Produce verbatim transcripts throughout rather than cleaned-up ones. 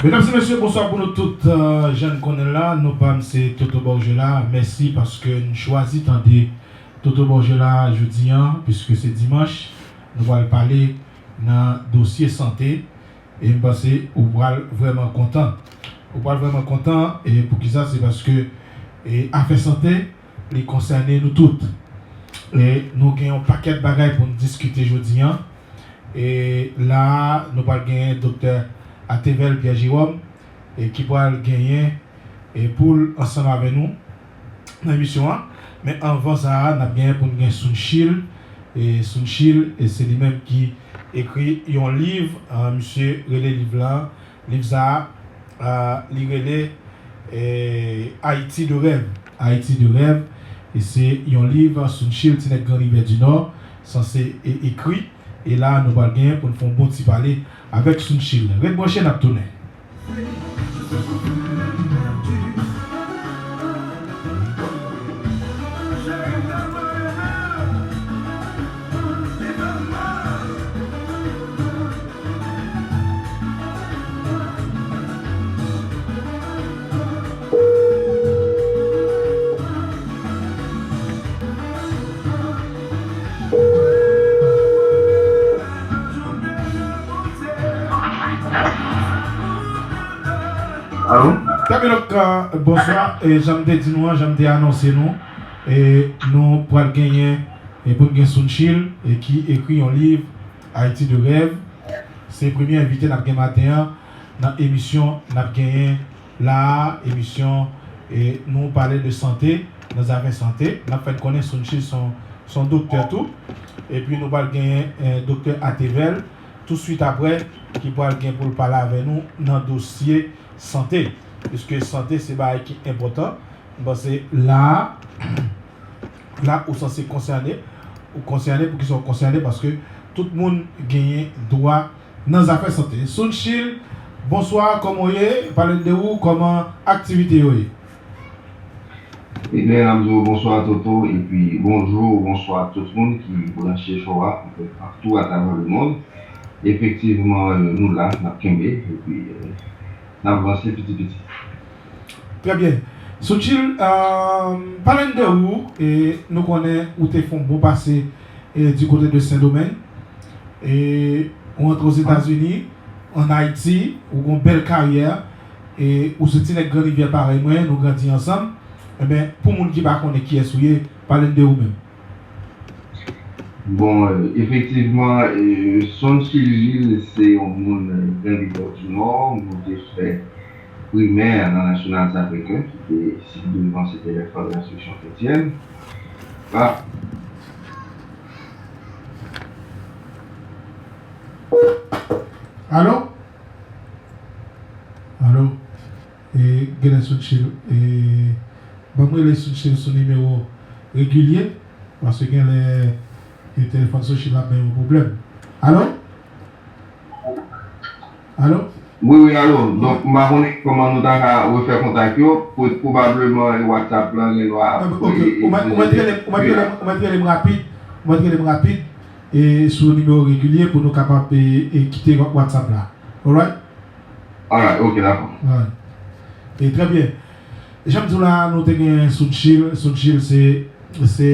Medam e mesye, bonswa pou nou tout. Euh, jan n konnen l la, non pa m se Toto Borgela. Mèsi paske n chwazi tande Toto Borgela jodi an, piske se dimanch. Nou pral pale nan dosye sante. E m panse ou pral vrèman kontan. Ou pral vrèman kontan. E poukisa? Se paske, e, afè sante, li konsène nou tout. E nou gen yon pakèt bagay pou n diskite jodi an. E la, nou pral genyen Doktè Atevel Pierre Jérôme, e ki pral genyen, e pou l ansanm avè nou nan emisyon an. Men anvan sa a, n ap genyen pou n gen Sunshil. E Sunshil, e se li menm ki ekri yon liv, e, misye rele liv la, liv sa a, e, li rele, e, Haïti de rêve. Haïti de rêve, e se yon liv Sunshil, ti nèg Gran Rivyè di Nò, sanse e ekri. E la, nou pral genyen pou n fè yon bon ti pale avèk Sunshil. Ret branche, n ap tounen. Alo? Trè byen, donk, euh, bonswa. E jan m te di nou an, jan m te anonse nou, e nou pral genyen, e pou n gen Sunshil, e ki ekri yon liv, Haïti de rêve. Se premye envite n ap gen maten an nan emisyon n ap genyen la a, emisyon, e nou pale de sante, nan zafè sante. N ap fè n konnen Sunshil se yon, se yon doktè tou. Epi nou pral genyen, e, Doktè Atevel, touswit apre, ki pral gen pou l pale avè nou nan dosye sante. Piske sante se bagay ki enpòtan. M panse la a, la ou sanse konsène, ou konsène, poukisa ou konsène? Paske tout moun genyen dwa nan zafè sante. Sunshil, bonswa, kòman w ye? Pale n de ou, kòman aktivite yo ye? Ebyen, n ap di w bonswa, Toto, epi bonjou, bonswa tout moun ki branche show a, anfèt, patou atravè lemonn. Efektivman, nou la, n ap kenbe, epi, e, n ap vanse piti piti. Trè byen. Sunshil, euh, pale n de ou, e nou konnen ou te fè yon bon pase, e, di kote de Sendomeng, e ou antre Ozetazini, ann Ayiti, ou gen yon bèl karyè, e ou se ti nèg Gran Rivyè parèy mwen, nou grandi ansanm. Enben, pou moun ki pa konnen kiyès ou ye, pale n de ou menm. Bon, e, efektivman, e, Sunshil Gilles se yon moun, e, Gran Rivyè di Nò. Mwen te fè primè nan Nasyonal Saprekè, ki te sit devan se te lèkòl enstriksyon kretyèn. La. Alo? Alo? E, genlè Sunshil, e, ban m rele Sunshil sou nimewo regilye, paske genlè, e, telefòn Sunshil la ap bay yon pwoblèm. Alo? Alo? Wi, wi, alo. Donk, m pa konnen kòman nou ta ka refè kontak yo. Pwo-, pwobableman, e, WhatsApp lan gen dwa ap, e, e, poze. Ok, ou mèt, ou mèt rele, ou mèt rele, ou mèt rele m rapid, ou mèt rele m rapid, e, sou nimewo regilye pou nou kapab, e, e, kite WhatsApp la. Alright? Alright, ok, dakò. Alright. E, trè byen. Jan m di w la, nou te gen Sunshil. Sunshil se, se,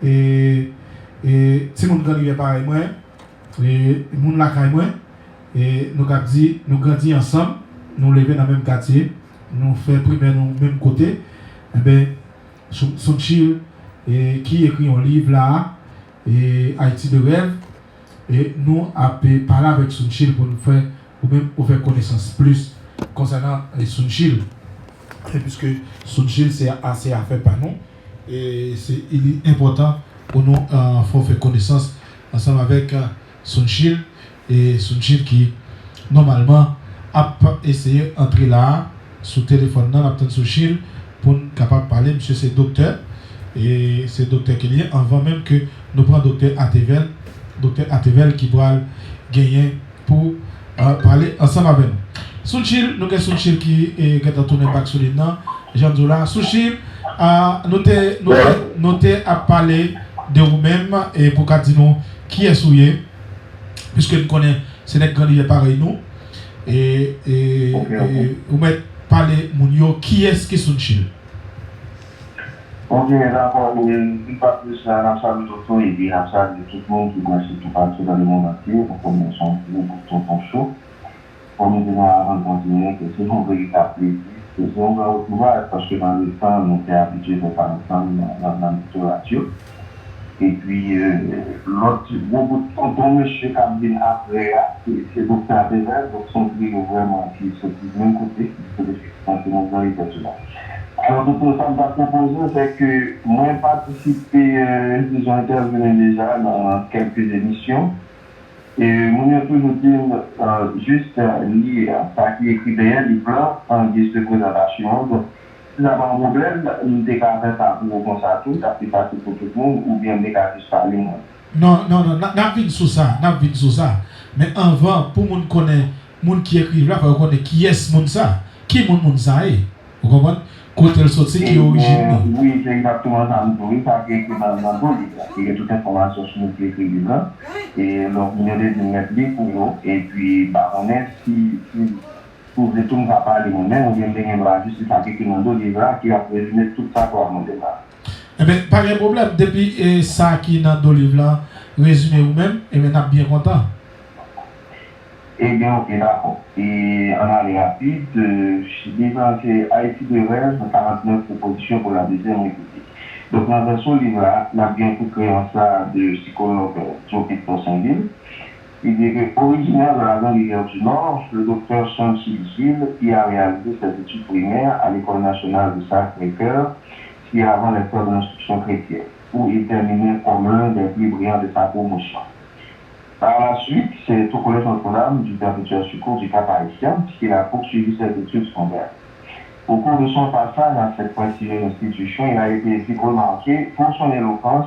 e, e, timoun Gran Rivyè parèy mwen. E, moun lakay mwen. E, nou kab di, nou grandi ansanm. Nou leve nan menm katye. Nou fè primè nou menm kote. Enben, Sun-, Sunshil, e, ki ekri yon liv la a, e, Haïti de rêve. E nou ap, e, pale avèk Sunshil pou nou fè, ou menm, ou fè konesans plis konsènan, e, Sunshil. E piske Sunshil se a-, se afè pa nou, e se, li enpòtan pou nou, e, fè w fè konesans ansanm avèk, e, Sunshil. E Sunshil ki, nòmalman, ap eseye antre la a, sou telefòn nan, n ap tann Sunshil pou n kapab pale. Misye se doktè, e se doktè ke li ye. Anvan menm ke nou pran doktè Atevel, doktè Atevel ki pral genyen pou, e, pale ansanm avè nou. Sunshil, nou gen Sunshil ki, e, gentan tounen back sou liy nan. Jan m di w la, Sunshil, a, nou te, nou te, nou te ap pale de ou menm, e pou ka di nou kiyès ou ye, piske n konnen se nèg Gran Rivyè parèy nou. E, e, Ok, ok. E, ou mèt pale moun yo kiyès ki Sounchil. Ok, dakò. E, une fois de plus, n ap salye Tonton epi n ap salye tout moun ki branche toupatou dans le monde entier. Donk, nou se yon gwo gwoup Tonton Cho. Kòm nou te di avan n kontinye, ke se yon veritab plezi, ke se yon gran retwouvaj, paske nan letan, nou te abitye fè sa ansanm nan, nan, nan litoral yo. Epi, euh, lòt gwo bout tonton mesye k ap vin apre a, se, se Doktè Atevel, donk se yon triyo vrèman ki soti menm kote, ki soti nan Sendomeng, Lipètyè la. Alò, Tonton, sa m ta pwopoze, se ke mwen patisipe, euh, deja entèvini deja nan kèlke emisyon. E moun yo toujou di m, euh, jis, euh, li, euh, sa ki ekri dèyè liv lan, an giz de prezantasyon. Donk, si sa pa yon pwoblèm, m te ka fè sa pou ou konsa tou, sa pi fasil pou tout moun, oubyen m te ka jis pale mwen. Non, non, non, n a, n ap vin sou sa, n ap vin sou sa. Men anvan, pou moun konnen moun ki ekri liv la, fò yo konnen kiyès moun sa. Ki moun moun sa ye? Ou konprann? Kote l soti, ki orijin li? Wi, se egzakteman sa m di w, wi, sa ki ekri nan, nan do liv la. Ki gen tout enfòmasyon sou moun ki ekri liv la. E donk, moun yo te di m mèt li pou yo, epi m pa konnen si, si, si w vle tou m ka pale mwen menm, oubyen m te gen dwa jis li sa ki ekri nan do liv la, ki ap rezime tout sa ke w ap mande m la. Enben, pa gen pwoblèm, depi, e, sa ki nan do liv la rezime ou menm, enben, n ap byen kontan. Ebyen, oke, dakò. E ann ale rapid, e, liv la se Haïti de rêve, quarante-neuf propositions pour la deuxième république. Donk, nan vèsyon liv la, n ap gen kout kreyon sa de sikològ Joe Victor Sainvil. Il dit que, originaire de la Grande Rivière du Nord, le docteur Sonchil Gilles y a réalisé ses études primaires à l'École nationale du Sacré-Cœur, qui avant l'école de l'instruction chrétienne, où il terminait comme l'un des plus brillants de sa promotion. Par la suite, c'est au Collège Notre-Dame du Perpétuel Secours du Cap-Haïtien qu'il a poursuivi ses études secondaires. Au cours de son passage à cette prestigieuse institution, il a été vite remarqué pour son éloquence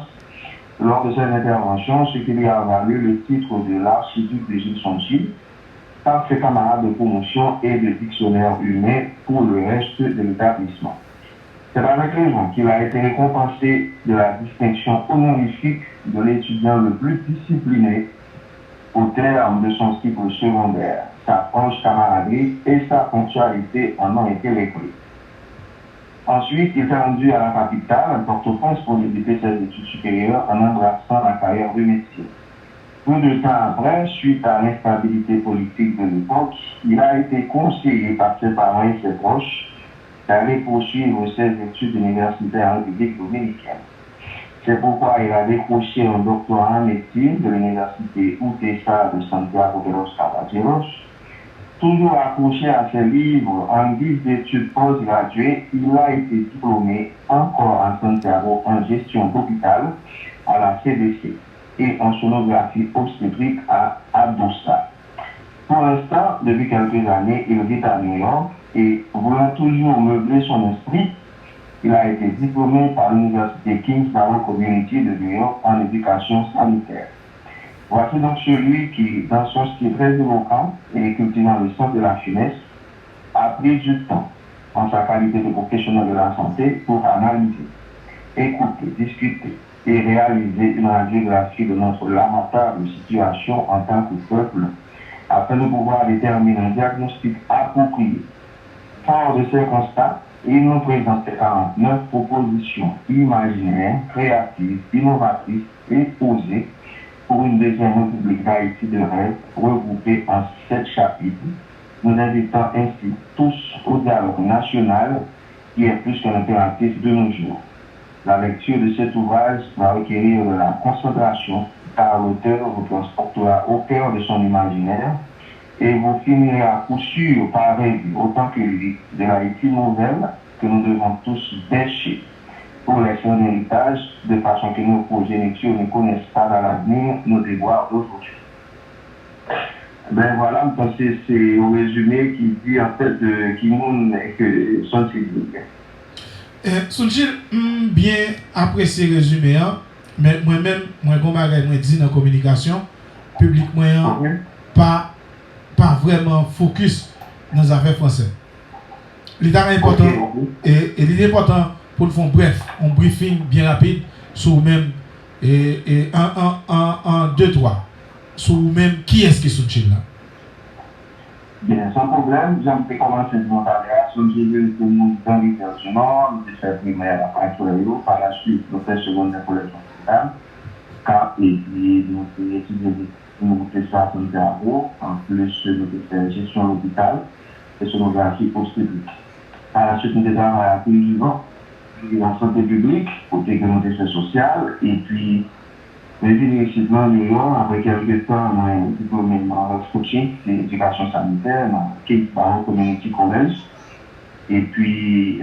lors de ses interventions, ce qui lui a valu le titre de l'archiduc de Gilles Sonchil par ses camarades de promotion et de dictionnaire humain pour le reste de l'établissement. C'est avec raison qu'il a été récompensé de la distinction honorifique de l'étudiant le plus discipliné au terme de son cycle secondaire, sa franche camaraderie et sa ponctualité en ont été les clés. Ensuite, il s'est rendu à la capitale, Port-au-Prince, pour débuter ses études supérieures en embrassant la carrière de médecine. Peu de temps après, suite à l'instabilité politique de l'époque, il a été conseillé par ses parents et ses proches d'aller poursuivre ses études universitaires en République dominicaine. C'est pourquoi il a décroché un doctorat en médecine de l'université UTESA de Santiago de los Caballeros. Toujours accroché à ses livres, en guise d'études postgraduées, il a été diplômé encore à Santiago en gestion d'hôpital à la C D C et en sonographie obstétrique à ADOSA. Pour l'instant, depuis quelques années, il vit à New York et, voulant toujours meubler son esprit, il a été diplômé par l'université King's Barrow Community de New York en éducation sanitaire. Voici donc celui qui, dans son style très éloquent et cultivant le sens de la finesse, a pris du temps, en sa qualité de professionnel de la santé, pour analyser, écouter, discuter et réaliser une radiographie de notre lamentable situation en tant que peuple, afin de pouvoir déterminer un diagnostic approprié. Fort de ces constats, il nous présente les quarante-neuf propositions imaginaires, créatives, innovatrices et osées pour une deuxième République d'Haïti de rêve, regroupées en sept chapitres, nous invitant ainsi tous au dialogue national qui est plus qu'un impératif de nos jours. La lecture de cet ouvrage va requérir de la concentration, car l'auteur vous transportera au cœur de son imaginaire et vous finirez à coup sûr par rêver autant que lui de l'Haïti nouvelle que nous devons tous bêcher pour laisser en héritage, de façon que nos progénitures ne connaissent pas à l'avenir nos devoirs d'aujourd'hui. Ben voilà, m panse se yon rezime ki di, an fèt, ki moun ke Sonchil ye. Sonchil, m byen apresye rezime an, men mwen menm, mwen gen yon bagay mwen di nan kominikasyon, piblik mwen an pa, pa vrèman fokis nan zafè fransè. Li ta enpòtan, e, e li enpòtan pou n fè yon brèf, yon briefing byen rapid sou ou menm, e, e, an, an, an, an de twa, sou ou menm, kiyès ki Sounchil la? Byen, san pwoblèm, jan m te kòmanse di nou talè a, Sonjil se moun Gran Rivyè di Nò, nou te fè primè ak frè yo, pa la swit, nou fè segondè kolèj Nòtredam, Kap, epi nou te etidye medsin, nou te fè Santiago, anplis, nou te fè jesyon lopital, e sonografi obstetrik. Pa la swit, nou te travay ak Urivan, Urivan Sante Piblik, kote ke nou te fè sosyal, epi mwen vini isit nan New York, apre kèlke tan, mwen diplome nan health coaching, se edikasyon sanitè, nan Queensborough Community College. Epi,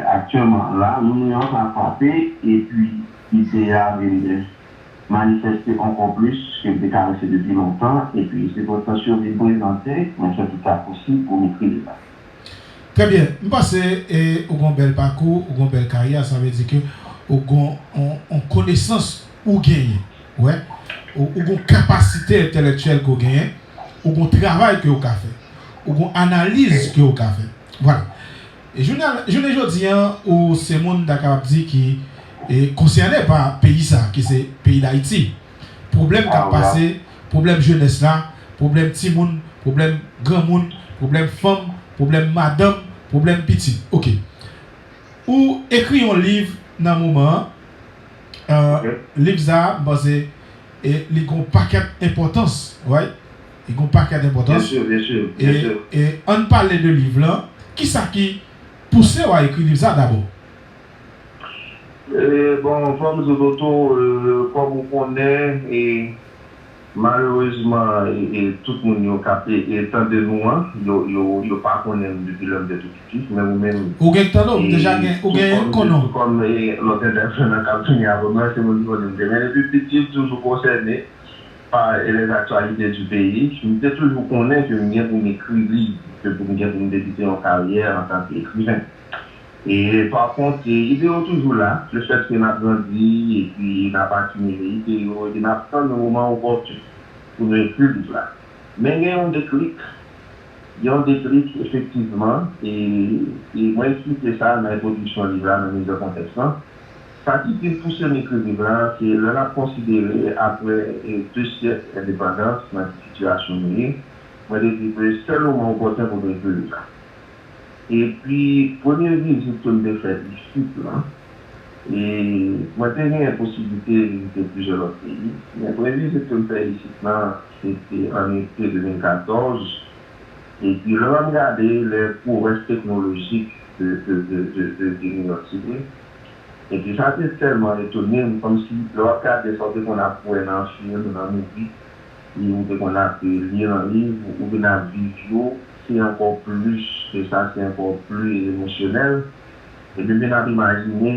aktyèlman, la, nou New York ap frape, epi ide a vin manifeste ankò plis ke m te karese depi lontan, epi sirkonstans yo vin prezante, mwen fè tout sa posib pou m ekri liv la. Trè byen. M panse e, ou gon bèl pakou, ou gon bèl karyè, sa vle di ke ou gon on, on konesans ou genyen. Wè, ou, ou gon kapasite entèlektyèl ke w genyen, ou gon travay ke w ka fè, ou gon analiz ke w ka fè. Vwala. E jounen, jounen jodi an, ou se moun ta kapab di ki e, konsène pa peyi sa, ki se peyi Dayiti. Pwoblèm k ap pase, pwoblèm jenès la, pwoblèm timoun, pwoblèm granmoun, pwoblèm fanm, pwoblèm madanm, pwoblèm pitit. Oke. Ou ekri yon liv nan moman an. Liv sa a, m panse, e, li gon pakèt enpòtans, right? Li gon pakèt enpòtans. Byen si, byen si, byen si. E, e ann pale de liv lan. Kisa ki pouse w a ekri liv sa dabò? E, bon, fò m di w, Toto, e, kòm ou konnen, e, malerezman, e, e, tout moun yo k ap, e, e, tande nou an, yo, yo, yo pa konnen m depi lè m te tou piti, men ou menm, ou gen k tande w, m deja gen, ou gen yon konnen w. Kòm, e, lòt entèvenan k ap vini apre mwen, se moun ki konnen m te, men depi piti, m toujou konsène pa, e, les actualités du pays. M te toujou konnen ke m gen pou m ekri liv, ke pou m gen pou m debite yon karyè antanke ekriven. E, pa kont, e, ide yo toujou la. Lefètke n ap grandi, epi n ap akimile ide yo, epi n ap tann yon moman opòtin pou nou ekri liv la. Men gen yon deklik. Gen yon deklik, efektivman, e, e mwen eksplike sa nan entwodiksyon liv la, nan mize kontèks lan. Sa ki te pouse m ekri liv la, se lè n ap konsidere, apre, e, de syèk endepandans, nan ki sitiyasyon nou ye, mwen te di ke sèl moman opòten pou nou ekri liv la. Epi, premye vizit ke m te fè isit lan, e mwen te genyen posiblite vizite plizyè lòt peyi, men premye vizit ke m fè isit lan, se te an ete de mil katòz, epi lè m ap gade les prouesses technologiques de, de, de, de, de, de New York City, epi sa te tèlman etone m, kòmsi lè w ap gade sa w te konn ap wè nan fim, nan movie, e ou te konn ap li nan liv, ou vin ap viv yo, se ankò plis ke sa, se ankò pli emosyonèl. Epi m vin ap imajine,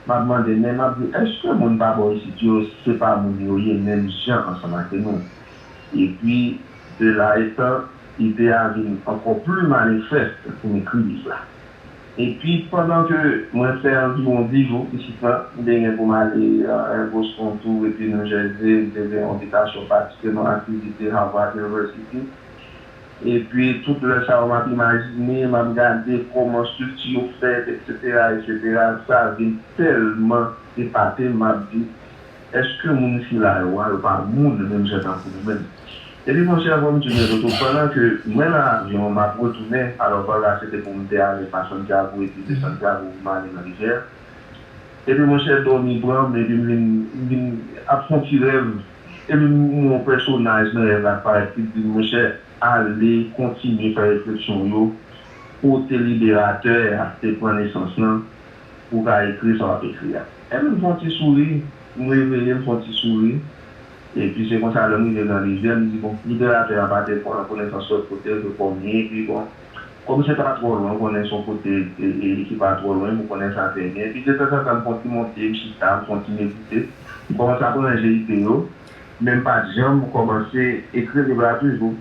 m ap mande, men m ap di, èske moun pa bò isit yo, se pa moun yo ye menm jan ansanm ak nou? Epi, de la etan, ide a vin ankò pli manifès pou m ekri liv la. Epi, pandan ke mwen fè anviwon dis jou isit la, m te gen pou m ale, e, Boston tou, epi New Jersey, m te gen yon envitasyon, patikilyaman aktivite Harvard University. Epi, tout lè sa yo, m ap imajine, m ap gade kòman estrikti yo fèt, etsetera, etsetera. Sa vin tèlman epate m, m ap di, èske moun sila yo a, yo pa moun menm jan tankou nou menm? Epi, monchè, fò m di w, Toto, pandan ke mwen nan avyon, m ap retounen, alò, vòl la, se te pou m te ale pa Santiago, epi de Santiago, pou m ale nan Rivyè. Epi, monchè, dòmi pran m, epi m vin, m vin ap fè yon ti rèv, epi m wè yon pèsonaj nan rèv la k parèt, ki di m, monchè, ale, kontinye fè refleksyon w yo, kote liberatè a te pran nesans lan, pou w ka ekri sa w ap ekri a. Epi m fè yon ti souri, m reveye, m fè yon ti souri. Epi se konsa, lè m rive Gran Rivyè, m di, bon, liberatè a pa te pran konesans lòt kote, ke kòm ye, epi bon, kòm se pa twò lwen, ou konnen se yon kote, e, e, ki pa twò lwen, m konnen sa trè byen. Epi detanzantan, m fè yon ti monte, m chita, m fè yon ti medite, m kòmanse ap ranje ide yo, men m pa t janm kòmanse ekri liv la toujou.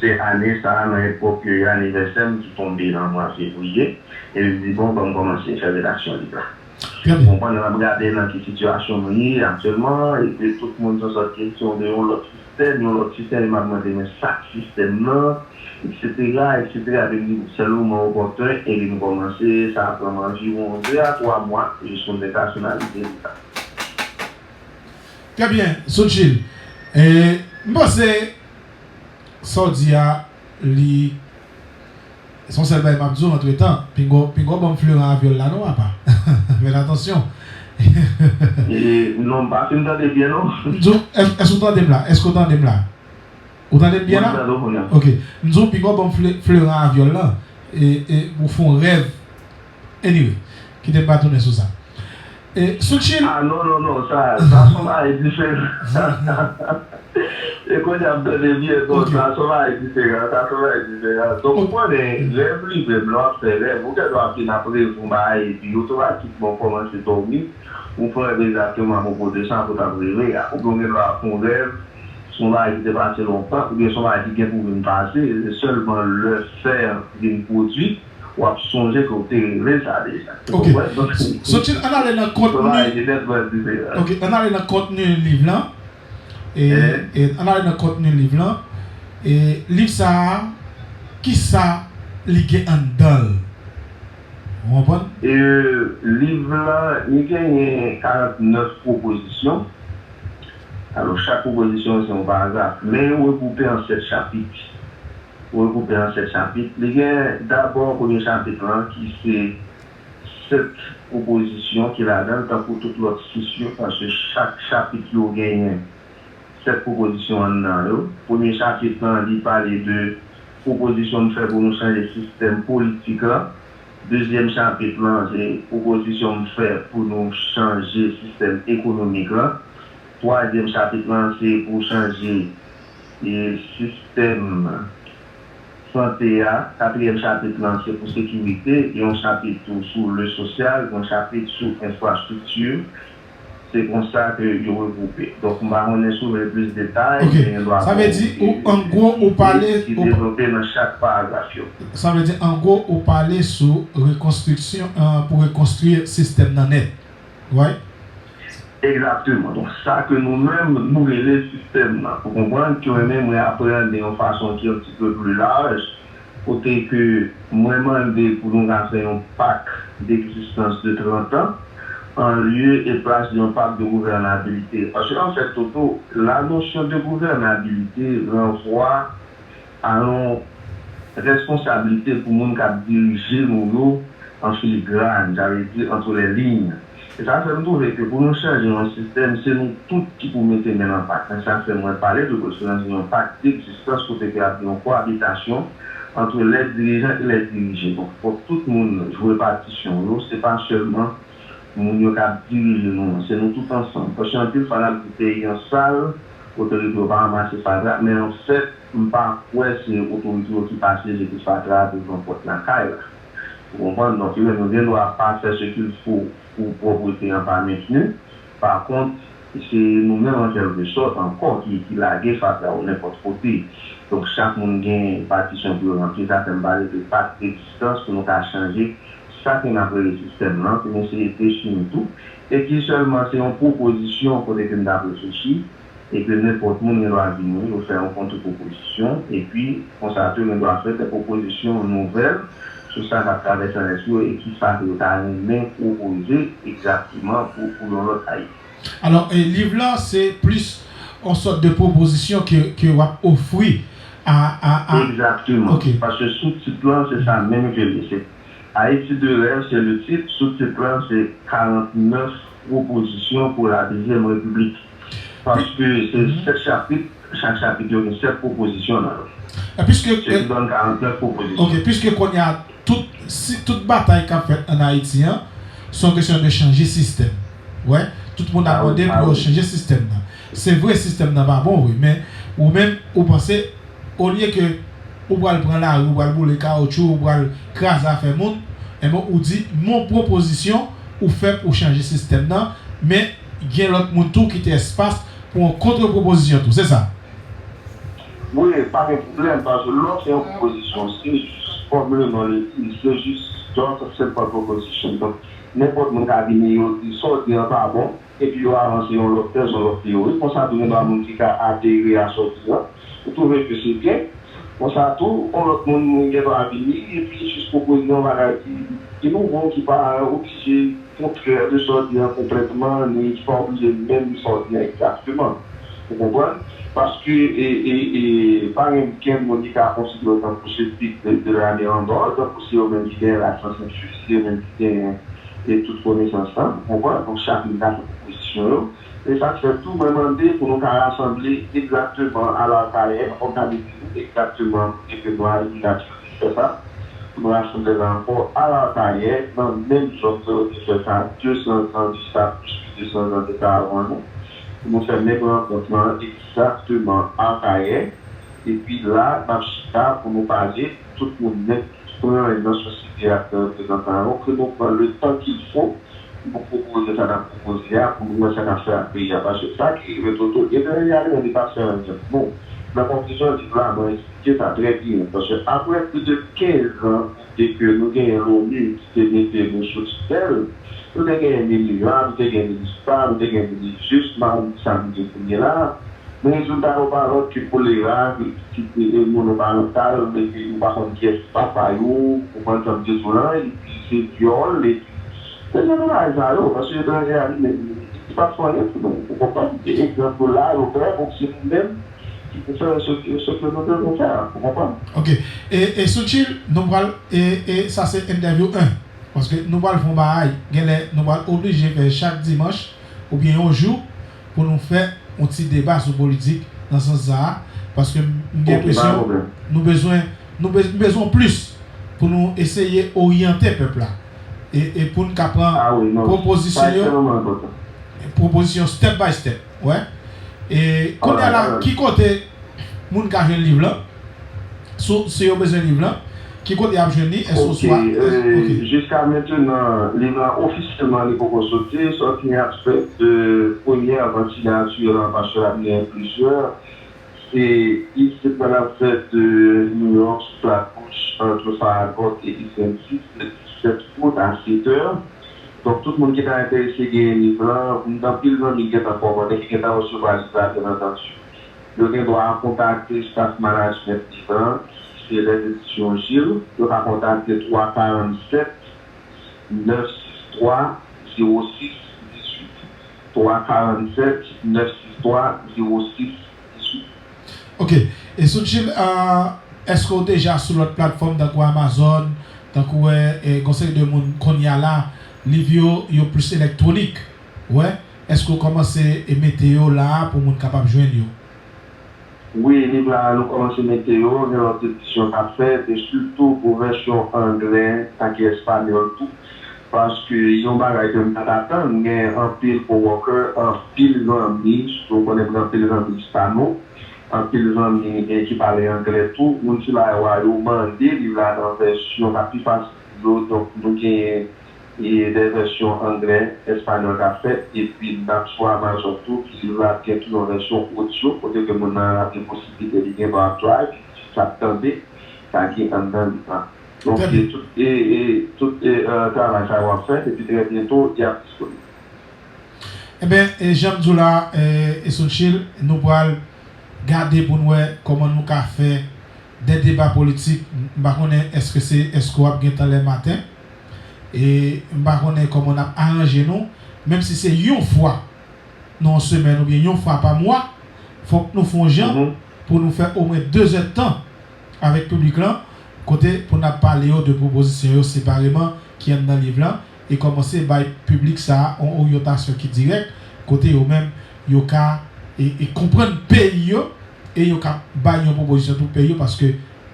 Se ane sa a, nan epòk anivèsè m ki tonbe nan mwa fevriye, epi m di, bon, ban m kòmanse fè redaksyon liv la. Trè byen. Bon, pandan n ap gade nan ki sitiyasyon nou ye aktyèlman, e ke tout moun se yon sòt kesyon de yon lòt sistèm, yon lòt sistèm, e m ap mande, men sa k sistèm nan, etsetera, etsetera, epi m di, sèl moman opòten, epi m kòmanse, sa pran m anviwon de a twa mwa, jis pou m te ka finalize liv la. Trè byen, Soutchil. E, m panse, sa w di a, li Se yon sèl bagay m ap di w antretan, pinga w, pinga w ban m fleuran avyòl la non, papa. Fè atansyon. E, non, m pa fin tande byen non. M di w, èske w tande m la? Èske w tande m la? Ou tande m byen la? Ok. M di w, pinga w ban m fleuran avyòl lan, e, e, pou w fè yon rèv. Anyway, kite m pa tounen sou sa. E, Soutchil. Ah, non, non, non, sa, sa se yon bagay diferan. E kounye a m tande byen, non, sa se yon bagay diferan, sa se yon bagay diferan. Donk, ou konnen, rèv li menm, lè w ap fè rèv, ou gen dwa ap vin ap reve yon bagay, epi otomatikman w kòmanse dòmi, ou fè rèv egzakteman apwopo de sa ke w t ap reve a. Oubyen ou gen dwa ap fè yon rèv, se yon bagay ki te pase lontan, oubyen se yon bagay ki gen pou vin pase, se sèlman lè fè an vin pwodui, w ap sonje ke w te reve sa deja. Ok. Ou konprann? Donk, Soutchil, ann ale nan kontni. Ok, ann ale nan kontni liv lan. E, e ann ale nan kontni liv lan. E liv sa a, kisa li gen anndan l? Ou konprann? E, liv la, li genyen karant nèf pwopozisyon. Alò, chak pwopozisyon se yon paragraf, men yo regwoupe an sèt chapit. Yo regwoupe an sèt chapit. Li gen dabò premye chapit lan ki se sèt pwopozisyon ki ladan l, tankou tout lòt sis yo, paske chak chapit yo genyen sèt pwopozisyon anndan yo. Premye chapit lan, li pale de pwopozisyon m fè pou nou chanje sistèm politik lan. Dezyèm chapit lan, se pwopozisyon m fè pou nou chanje sistèm ekonomik lan. Twazyèm chapit lan, se pou chanje, e, sistèm sante a. Katriyèm chapit lan, se pou sekirite. Gen yon chapit tou sou le sosyal, gen yon chapit sou enfrastrikti. Se konsa ke yo regwoupe. Donk, m pa konnen si w vle plis detay, men gen dwa ba w ki devlope nan chak paragraf yo. Sa vle di, an gwo, ou pale sou rekonstriksyon, pou rekonstwi sistèm nan nèt. Right? Egzakteman. Donk, sa ke nou menm, nou rele sistèm nan. Ou konprann? Ki w renmen mwen apreyande yon fason ki yon ti pe pli laj, kote ke mwen mande pou nou ka fè yon pak degzistans de trant an, an lye e plas de yon pak de gouvènabilite. Paske, anfèt, Toto, la notion de gouvènabilité renvoie a yon responsablite pou moun k ap dirije nou yo an filigrane, sa vle di entre les lignes. E sa fè m twouve ke pou nou chanje yon sistèm, se nou tout ki pou mete men nan pat la. Sa fè mwen pale de pou chanje yon pak degzistans kote ke ap gen yon koabitasyon entre les dirigeants et les dirigés. Donk, fòk tout moun jwe patisyon yo, se pa sèlman moun yo k ap dirije nou an, se nou tout ansanm. Paske anpil fwa n ap di peyi an sal, otorite yo pa ranmase fatra, men anfèt, m pa kwè se otorite yo ki pase jete fatra a devan pòt lakay la. Ou konprann? Donk, yo menm yo gen dwa pa fè ce qu'il faut pou pwòprete an pa mentni. Pa kont, se nou menm an kèlke sòt ankò ki, ki lage fatra yo nenpòt kote. Donk, chak moun gen patisyon pou yo ranpli. Sa fè m pale de pak degzistans pou nou ka chanje sa ke n ap rele sistèm nan, pou n eseye defini tou, e ki sèlman se yon pwopozisyon kote ke n t ap reflechi, e ke nenpòt moun gen dwa vini, yo fè yon kontrepwopozisyon, epi konsa tou, yo gen dwa fè de pwopozisyon nouvèl sou sa k ap travèse nan lèspri yo, e kisa ke yo ta renmen pwopoze egzakteman pou, pou yon lòt Ayiti. Alò, e, liv la, se plis yon sòt de pwopozisyon ke, ke w ap ofri a, a, a. Egzakteman. Ok. Paske soutit lan, se sa menm ke li. Se Haïti de rêve, se le tit. Soutit lan, se karant nèf pwopozisyon pou la dezyèm repiblik. Paske se sèt chapit, chak chapit yo gen sèt pwopozisyon nan yo. Se ki donn karant nèf pwopozisyon. Ok, piske kounye a, tout, si, tout batay k ap fèt ann Ayiti an, se yon kesyon de chanje sistèm. Wè, tout moun ap mande pou yo chanje sistèm nan. Se vre, sistèm nan pa bon vre, men ou menm, ou panse, olye ke ou pral pran lari, ou pral boule kawotchou, ou pral kraze afè moun, enben, ou di, men yon pwopozisyon ou fè pou chanje sistèm nan, men gen lòt moun tou kite espas pou yon kontrepwopozisyon tou, se sa? Wi, pa gen pwoblèm, paske lè w fè yon pwopozisyon, se jis, kòm le non le di, se jis just a simple proposition. Donk, nenpòt moun ka vini, yo di, sa w di an pa bon, epi yo avanse yon lòt tèz, yon lòt teyori. Konsa tou, gen dwa moun ki ka adere a sa w di an. Ou twouve ke se byen. Konsa tou, yon lòt moun gen dwa vini, epi jis pwopoze yon bagay ki, ki nouvo, ki pa oblije kontrè de sa w di an konplètman, ni ki pa oblije menm sa w di an egzakteman. Ou konprann? Paske e, e, e, pa gen kenn moun ki ka konsidere w tankou se pik de, de lane an dòl, tankou se yo menm ki genyen lasans enfim, se yo menm ki genyen e tout konesans lan, ou konprann? Donk, chak moun ka fè pwopozisyon yo. E sa k fè tou, mwen mande pou nou ka rasanble egzakteman a Lakayè, òganize nou egzakteman kote ke nou a Ignatyo te fè sa. Pou nou rasanble la ankò a Lakayè, nan menm zòn ke yo te fè sa, de san zan de sa, plis ke de san zan de sa avan nou. Pou nou fè menm rankont lan egzakteman Akayè. Epi la, n ap chita pou nou pale, tout moun nèt, tout franj nan sosyete ak reprezantan yo, ke nou pran le tan qu'il faut pou nou pwopoze sa n ap pwopoze a, pou nou wè sa n ap fè ak peyi a. Paske sa ki rive Toto, e nan reyalite, li pa fè anyen pou nou. Nan konklizyon liv la, mwen eksplike sa trè byen. Paske apre plis de kenz an, kote ke nou genyen l'ONU ki te mete nou sou titèl, nou te genyen MINUSMA, nou te genyen MINUSPA, nou te genyen MINUSJUST, m pa konn kisa nou gen kounye la a. Men rezilta yo pa lòt ke kolera, ke ti, ti, e, monoparantal, men ke ou pa konn kiyès papa yo, ou konprann sa m vle di w lan, epi se vyòl, epi se jan de bagay sa yo, paske etranje a li menm, li pa t fè anyen pou nou, ou konprann? E egzanp yo la, yo klè, donk se nou menm ki pou fè ce que, ce que nous devons faire, ou konprann? Ok. E, e Soutchil, nou pral, e, e sa se entèvyou en. Paske nou pral fè yon bagay, genlè nou pral oblije fè chak dimanch oubyen yon jou pou nou fè yon ti deba sou politik nan sans sa a. Paske m gen enpresyon nou bezwen, nou bez-, nou bezwen plis pou nou eseye oryante pèp la. E, e pou n ka pran pwopozisyon yo, pwopozisyon step by step. Wè. E kounye a la, ki kote moun ka jwenn liv lan? Si, si yo bezwen liv lan, ki kote y ap jwenn li? Èske w swa, ok, jiska mentenan, liv lan ofisyèlman li poko soti. Sòti n ap fèt de premyè avan siyati lan, paske l ap gen plizyè. Se isit mwen ap fèt de New York, sou Flatbush, ant Farragut e East Lamptey, le disèt out a sèt è. Donk, tout moun ki ta enterese genyen liv lan, m gen anpil zanmi ki gentan kòmande, ki gentan resevwa liv la, byen antandi. Yo gen dwa kontakte staff management liv lan, ki se Les Éditions Gilles. Yo ka kontakte twa karannset, nèf sis twa, zewo sis dizuit. Twa karannset, nèf sis twa, zewo sis dizuit. Ok. E Soutchil, èske w deja sou lòt platfòm tankou Amazon, tankou, e, e, gon seri de moun kounye a la, liv yo, yo plis elektwonik? Wè. Èske w kòmanse, e, mete yo la a pou moun kapab jwenn yo? Wi, liv la, nou kòmanse mete yo, gen lòt edisyon k ap fèt, e sitou pou vèsyon anglè ak espanyòl tou. Paske yon bagay ke m pa t atann, gen anpil coworker, anpil zanmi, sitou w konnen m gen anpil zanmi ispano, anpil zanmi, e, ki pale anglè tou. Moun sila yo a, yo mande liv la nan vèsyon k ap pi fasil pou yo, donk nou genyen e de vèsyon anglè, espanyòl k ap fèt, epi n ap sou Amazon tou, ki liv la ap gen tou yon vèsyon odyo, kote ke moun nan ap gen posiblite li gen dwa ap drive, sa ap tande, sa ki anndan liv la. Donk, e tout, e, e tout, e, e, travay sa yo ap fèt, epi trè byento, y ap disponib. Enben, e jan m di w la, e, e Soutchil, nou pral gade pou n wè kòman nou ka fè de deba politik. M pa konnen èske se, èske w ap gentan lè maten. E m pa konnen kòman n ap aranje nou. Menm si se yon fwa nan yon semèn oubyen yon fwa pa mwa, fòk nou fè yon jan pou nou fè omwen de zèdtan avèk piblik lan, kote pou n ap pale yo de pwopozisyon yo separeman ki anndan liv lan, e kòmanse bay piblik sa a yon oryantasyon ki dirèk, kote yo menm, yo ka, e, e konprann peyi yo, e yo ka bay yon pwopozisyon pou peyi yo, paske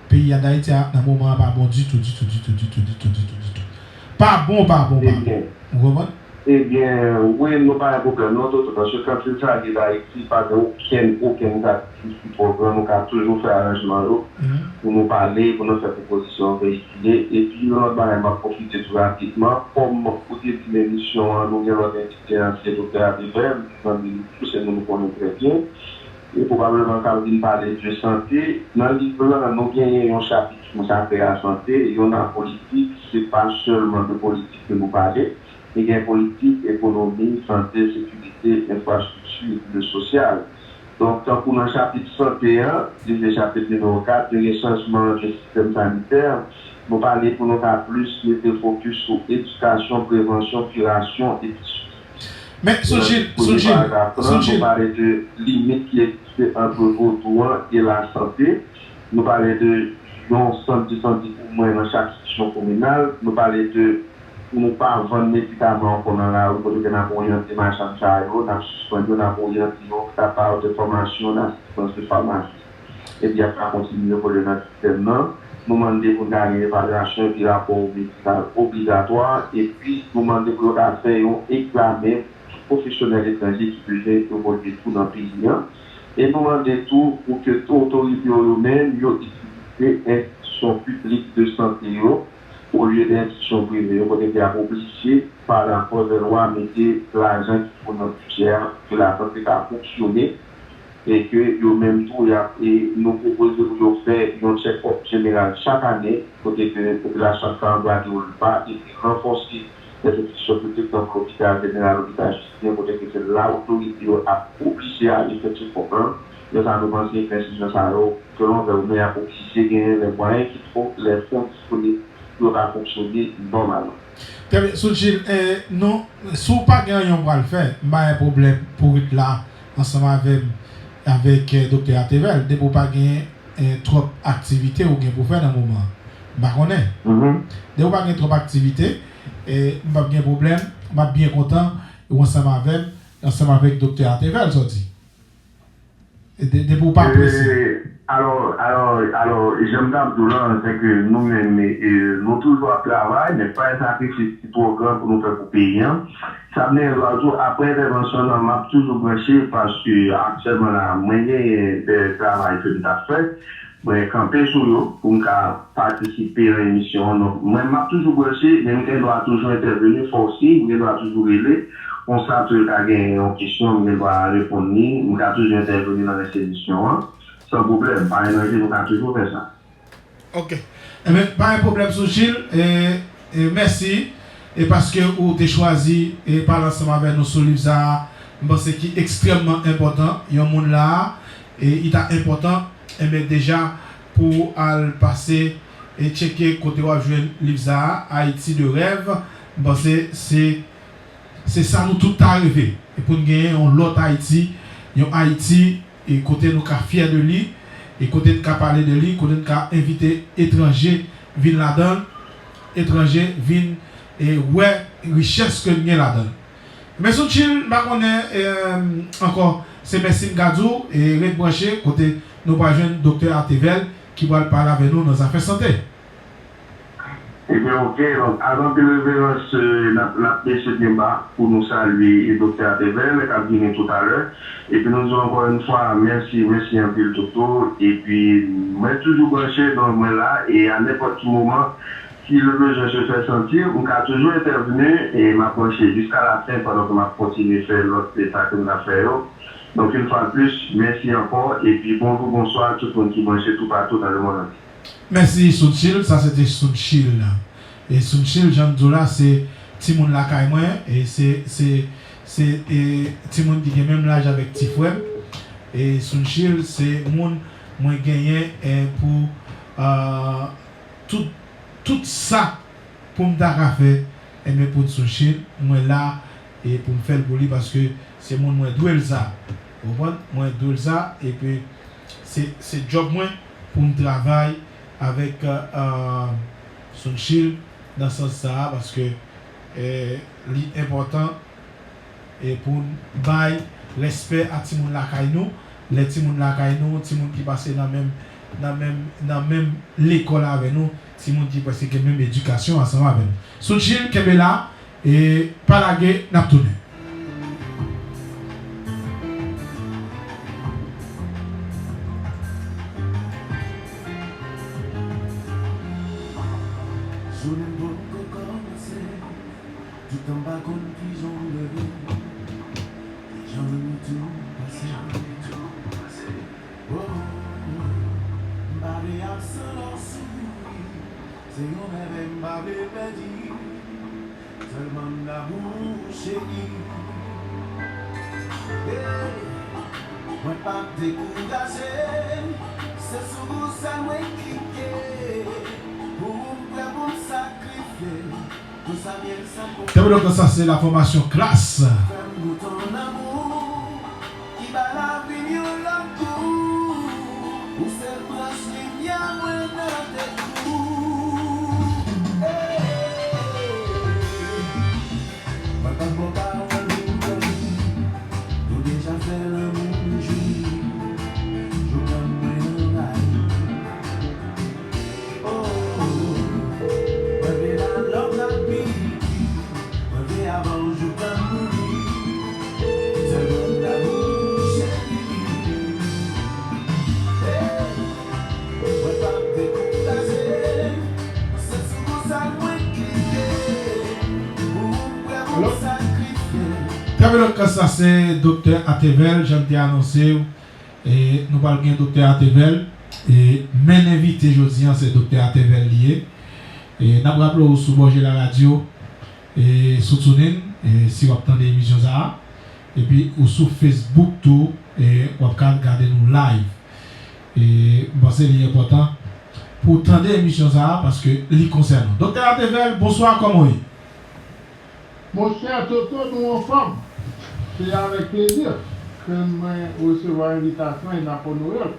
peyi a Dayiti a, nan moman an, pa bon ditou, ditou, ditou, ditou. Pa bon, pa bon, pa bon. Ou konprann? Ebyen, wi, nou pa gen pwoblèm non, Toto, paske kantin sa a ki Dayiti, pa gen okenn, okenn sakrifis ki twò gran, nou ka toujou fè aranjman yo pou nou pale, pou nou fè pwopozisyon yo veyikile. Epi, yon lòt bagay, m ap pwofite tou rapidman, kòm ou te di nan emisyon an, nou gen lòt envite an, se Doktè Abbé Bèl, zanmi nou tou, se moun nou konnen trè byen. E pwobableman k ap vin pale de sante. Nan liv lan, nou genyen yon chapit ki konsakre a sante, youn a politik, se pa sèlman de politik ke nou pale. Li gen politik, ekonomi, sante, sekirite, enfrastrikti, epi le sosyal. Donk, tankou nan chapit sante an, li se chapit nimewo kat, yo gen chanjman de sistèm sanitè. Nou pale pou nou ka plis mete fokis sou edikasyon, prevansyon, kirasyon, epi swi. Men, Soudjil, Soudjil, Soudjil. Nou pale de limit ki egziste ant vodou an e lasante. Nou pale de yon sant de sante pou mwen nan chak seksyon kominal. Nou pale de pou nou pa vann medikaman ankò nan lari, kote ke n ap oryante machann sa yo, n ap sispann yo, n ap oryante yo, k ap ba yo de fòmasyon nan asistans de famasi. Epi y ap ka kontinye vole nan sistèm nan. Nou mande pou n ta gen evalyasyon epi rapò medikal obligatwa. Epi nou mande pou yo ta fè yon egzamen pou tout pwofesyonèl etranje ki bezwen evolye tou nan peyi an. E nou mande tou pou ke otorite yo, yo menm, yo itilize enstitisyon piblik de sante yo, olye de enstitisyon prive yo, kote ke y ap oblije, pa lapwòs de lwa, mete lajan ki pou nan bidjè a, pou ke lasante ka fonksyone, e ke yo menm tou, y ap, e nou pwopoze pou yo fè yon check-up jeneral chak ane, kote ke popilasyon ap ka anplwake yo repa, epi ranfòse lèzenstitisyon piblik tankou lopital jeneral, lopital Jistin, kote ke se la otorite yo ap oblije ale fè check-up lan. Men sa nou panse ke enstitisyon sa yo, selon sa yo, men y ap oblije genyen lè mwayen ki fo, lè fon disponib pou yo ka fonksyone nòmalman. Trè byen, Soudjil, eh, non, si w pa gen anyen w pral fè, m pa gen pwoblèm pou w ret la ansanm avè m, avèk, eh, Doktè Atevèl, depi w pa gen, eh, twòp aktivite ou gen pou fè nan moman an. M pa konnen. Depi w pa gen twòp aktivite, eh, m p ap gen pwoblèm, m ap byen kontan ou ansanm avè m, ansanm avèk Doktè Atevèl, sa w di. De, depi w pa prese. E, alò, alò, alò, jan m t ap di w lan, se ke nou menm, e, nou toujou ap travay, men pa yon sakrifis ki twò gran pou nou fè pou peyi an. Sa m te gen dwa di w, apre entèvansyon an, m ap toujou branche, paske aktyèlman la, mwen genyen de travay ke m t ap fè. Mwen kanpe sou yo pou m ka patisipe nan emisyon an. Donk, mwen, m ap toujou branche, men m gen dwa toujou entèveni, fò w si, m gen dwa toujou rele. Konsa, tou ka gen yon kesyon, m gen dwa reponn li. M ka toujou entèveni nan rès emisyon an, san pwoblèm. Pa gen danje, nou ka toujou fè sa. Ok. Enben, pa gen pwoblèm, Soudjil. E, e mèsi. E paske ou te chwazi e pale ansanm avè nou sou liv sa a, m panse ki ekstrèmman enpòtan. Yon moun la a, e li ta enpòtan, enben, deja pou al pase e tcheke kote w ap jwenn liv sa a, Ayiti de rèv. M panse se, se sa nou tout ta reve. E pou n genyen yon lòt Ayiti, yon Ayiti e kote nou ka fyè de li, e kote n ka pale de li, kote n ka envite etranje vin ladan l, etranje vin e wè richès ke n gen ladan l. Men Soudjil, m pa konnen, e, ankò, se mèsi m ka di w, e ret branche kote nou pral jwenn Doktè Atevèl ki pral pale avè nou nan zafè sante. Ebyen, oke. Donk, ak anpil reverans, e, n ap, n ap mesye Demba pou nou salye e Doktè Atevèl k ap vini toutalè. Epi nou di w ankò yon fwa, mèsi, mèsi anpil, Toto. Epi, mwen toujou branche, donk mwen la, e a nenpòt ki moman, si le besoin se fait sentir, m ka toujou entèvni, e m ap branche jiska la fen pandan ke m ap kontinye fè lòt, e sa ke m t ap fè yo. Donk, yon fwa de plis, mèsi ankò, epi bonjou, bonswa tout moun ki branche toupatou nan lemonn antye. Mèsi, Soudjil. Sa se te Soudjil. E Soudjil, jan m di w la, se timoun lakay mwen. E se, se, se, e, timoun ki gen menm laj avèk ti frè m. E Soudjil, se moun mwen genyen, e, pou, a, tout, tout sa pou m ta ka fè, enben, pou Soudjil, mwen la, e pou m fè l pou li, paske se moun mwen dwe l sa. Ou konprann? Mwen dwe l sa, epi se, se djòb mwen pou m travay avèk, e, e, Soudjil nan sans sa a, paske, e, li enpòtan e pou n bay respè a timoun lakay nou. Lè timoun lakay nou, timoun ki pase nan menm, nan menm, nan menm lekòl avè nou, timoun ki prèske gen menm edikasyon ansanm avè nou. Soudjil, kenbe la, e pa lage, n ap tounen. Jounen m poko kòmanse. Toutan m pa konn kijan w leve, kijan minit ou pase. Oh, m pa vle absan lè w souri, se yon mèvèy m pa vle pèdi, sèlman m la pou ou cheri. Hey, mwen p ap dekouraje, se sou ou sèl mwen klike, pou ou m prè pou m sakrifye. Te mwen donk sa se la fòmasyon Klass. Alò? Trè byen, donk, sa se Doktè Atevel, jan m te anonse w. E nou pral gen Doktè Atevel. E men envite jodi a, se Doktè Atevel li ye. E n ap raple w sou Bòjela Radio, e sou TuneIn, e si w ap tande emisyon sa a. Epi ou sou Facebook tou, e w ap ka gade nou live. E m panse li enpòtan pou w tande emisyon sa a, paske li konsène w. Doktè Atevel, bonswa, kòman w ye? Monchè Toto, nou anfòm. Se avèk plezi ke mwen resevwa envitasyon e n ap onore w.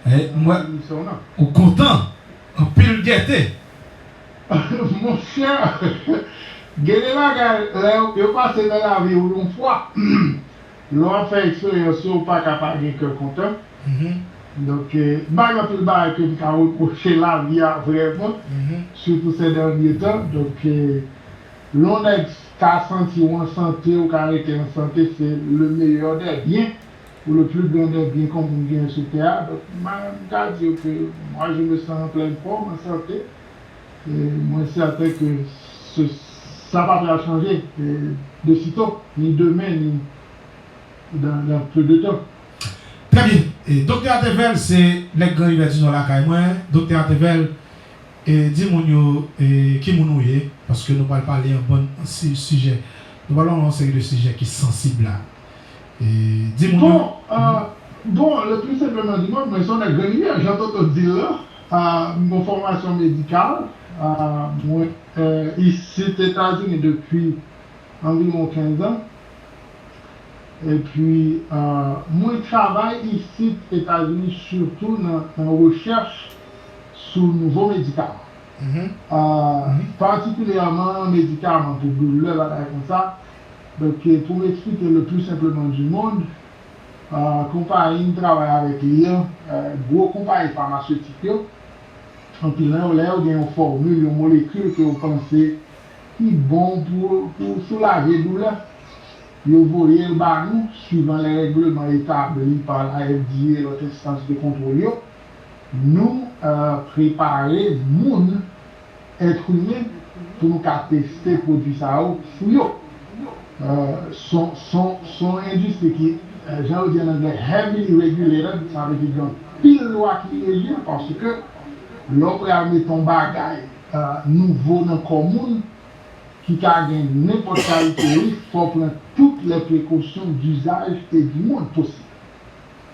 E mwen, ou kontan? Anpil gète. Monchè, gen de bagay, lè yo, yo pase nan lavi w yon fwa, lè w ap fè eksperyans yo, ou pa ka pa gen kè kontan. Donk, eh, m pa gen anpil bagay ke m ka repwoche lavi a vrèman, sitou sè dènye tan. Donk, eh, lè yon nèg ka santi w an sante, ou ka rete an sante, se le meilleur des biens, ou le plus grand des biens ke yon moun genyen sou tè a. Donk, m, m ka di w ke moi, je me sens en pleine forme, en santé. E mwen sèten ke se, sa pa pral chanje, e, de sitôt, ni demen, ni dans, dans peu de temps. Trè byen. E, Doktè Atevel, se nèg Gran Rivè di Nò lakay mwen. Doktè Atevel, e, di moun yo, e, ki moun ou ye, paske nou pral pale yon bann si, sijè. Nou pral pale yon seri de sijè ki sansib la. E, di moun yo. Bon, euh, bon, le plus simplement du monde, mwen se yon nèg Gran Rivye, jan Toto di l la. Euh, m gen fòmasyon medikal. Euh, mwen, euh, isit Etazini depi anviwon kenz an. Epi, euh, mwen travay isit Etazini sitou nan, nan rechèch sou nouvo medikaman. Ah, patikilyèman medikaman pou doulè, bagay konsa. Donk, eh, pou m eksplike le plus simplement du monde, ah, konpayi m travay avèk li an, eh, gwo konpayi famasetik yo, anpil nan yo, lè yo gen yon fòmil, yon molekil ke yo panse ki bon pou, pou soulaje doulè, yo voye l ba nou, suivan lè règleman etabli pa la F D A, lòt enstans de kontwòl yo. Nou, eh, prepare moun, èt imen, pou nou ka teste pwodui sa yo sou yo. Eh, son, son, son endistri ki, eh, jan yo di an anglè, heavily regulated, sa vle di gen anpil lwa ki reji l, paske lè w pral mete yon bagay, eh, nouvo nan kò moun, ki ka gen nenpòt kalite risk, fò w pran tout lè prekosyon dizaj e di moun posib.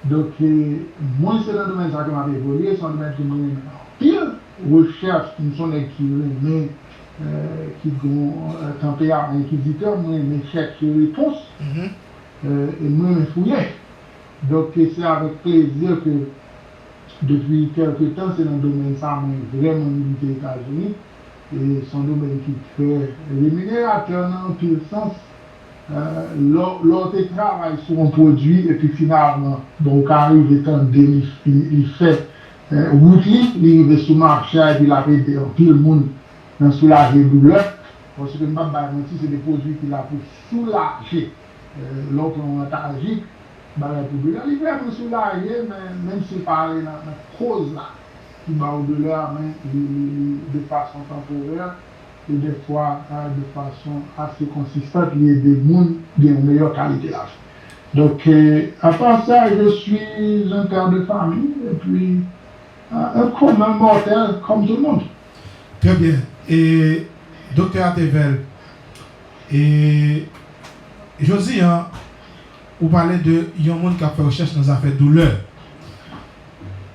Donk, eh, mwen se nan domèn sa ke m ap evolye, se yon domèn ke mwen renmen anpil. Rechèch, m se yon nèg ki renmen, eh, ki gen yon, eh, tanperaman enkizitè, mwen renmen chèche repons, eh, e mwen renmen fouye. Donk, eh, se avèk plezi ke depi kèlke tan, se nan domèn sa a mwen vrèman milite Etazini. E se yon domèn ki trè remineratè nan anpil sans. Eh, lè, lè w te travay sou yon pwodui, epi finalman, bon, ou ka rive tande li, li, li fè, eh, wout li, li rive sou mache a, epi l ap ede anpil moun nan soulaje doulè. Paske m p ap bay manti, se de pwodui ki la pou soulaje. Eh, lè w pran yon antaljik, bagay pou doulè, li vrèman soulaje, men menm si l pa ale nan, nan koz la ki ba w doulè a, men li, li, li de fason tanporè e dèfwa, eh, de fason ase konsistan, li ede moun gen yon meyè kalite lavi. Donk, eh, apa sa, je suis un père de famille, epi, eh, un commun mortel comme tout le monde. Trè byen. E, Doktè Atevel, e, jodi a, ou pale de yon moun k ap fè rechèch nan zafè doulè.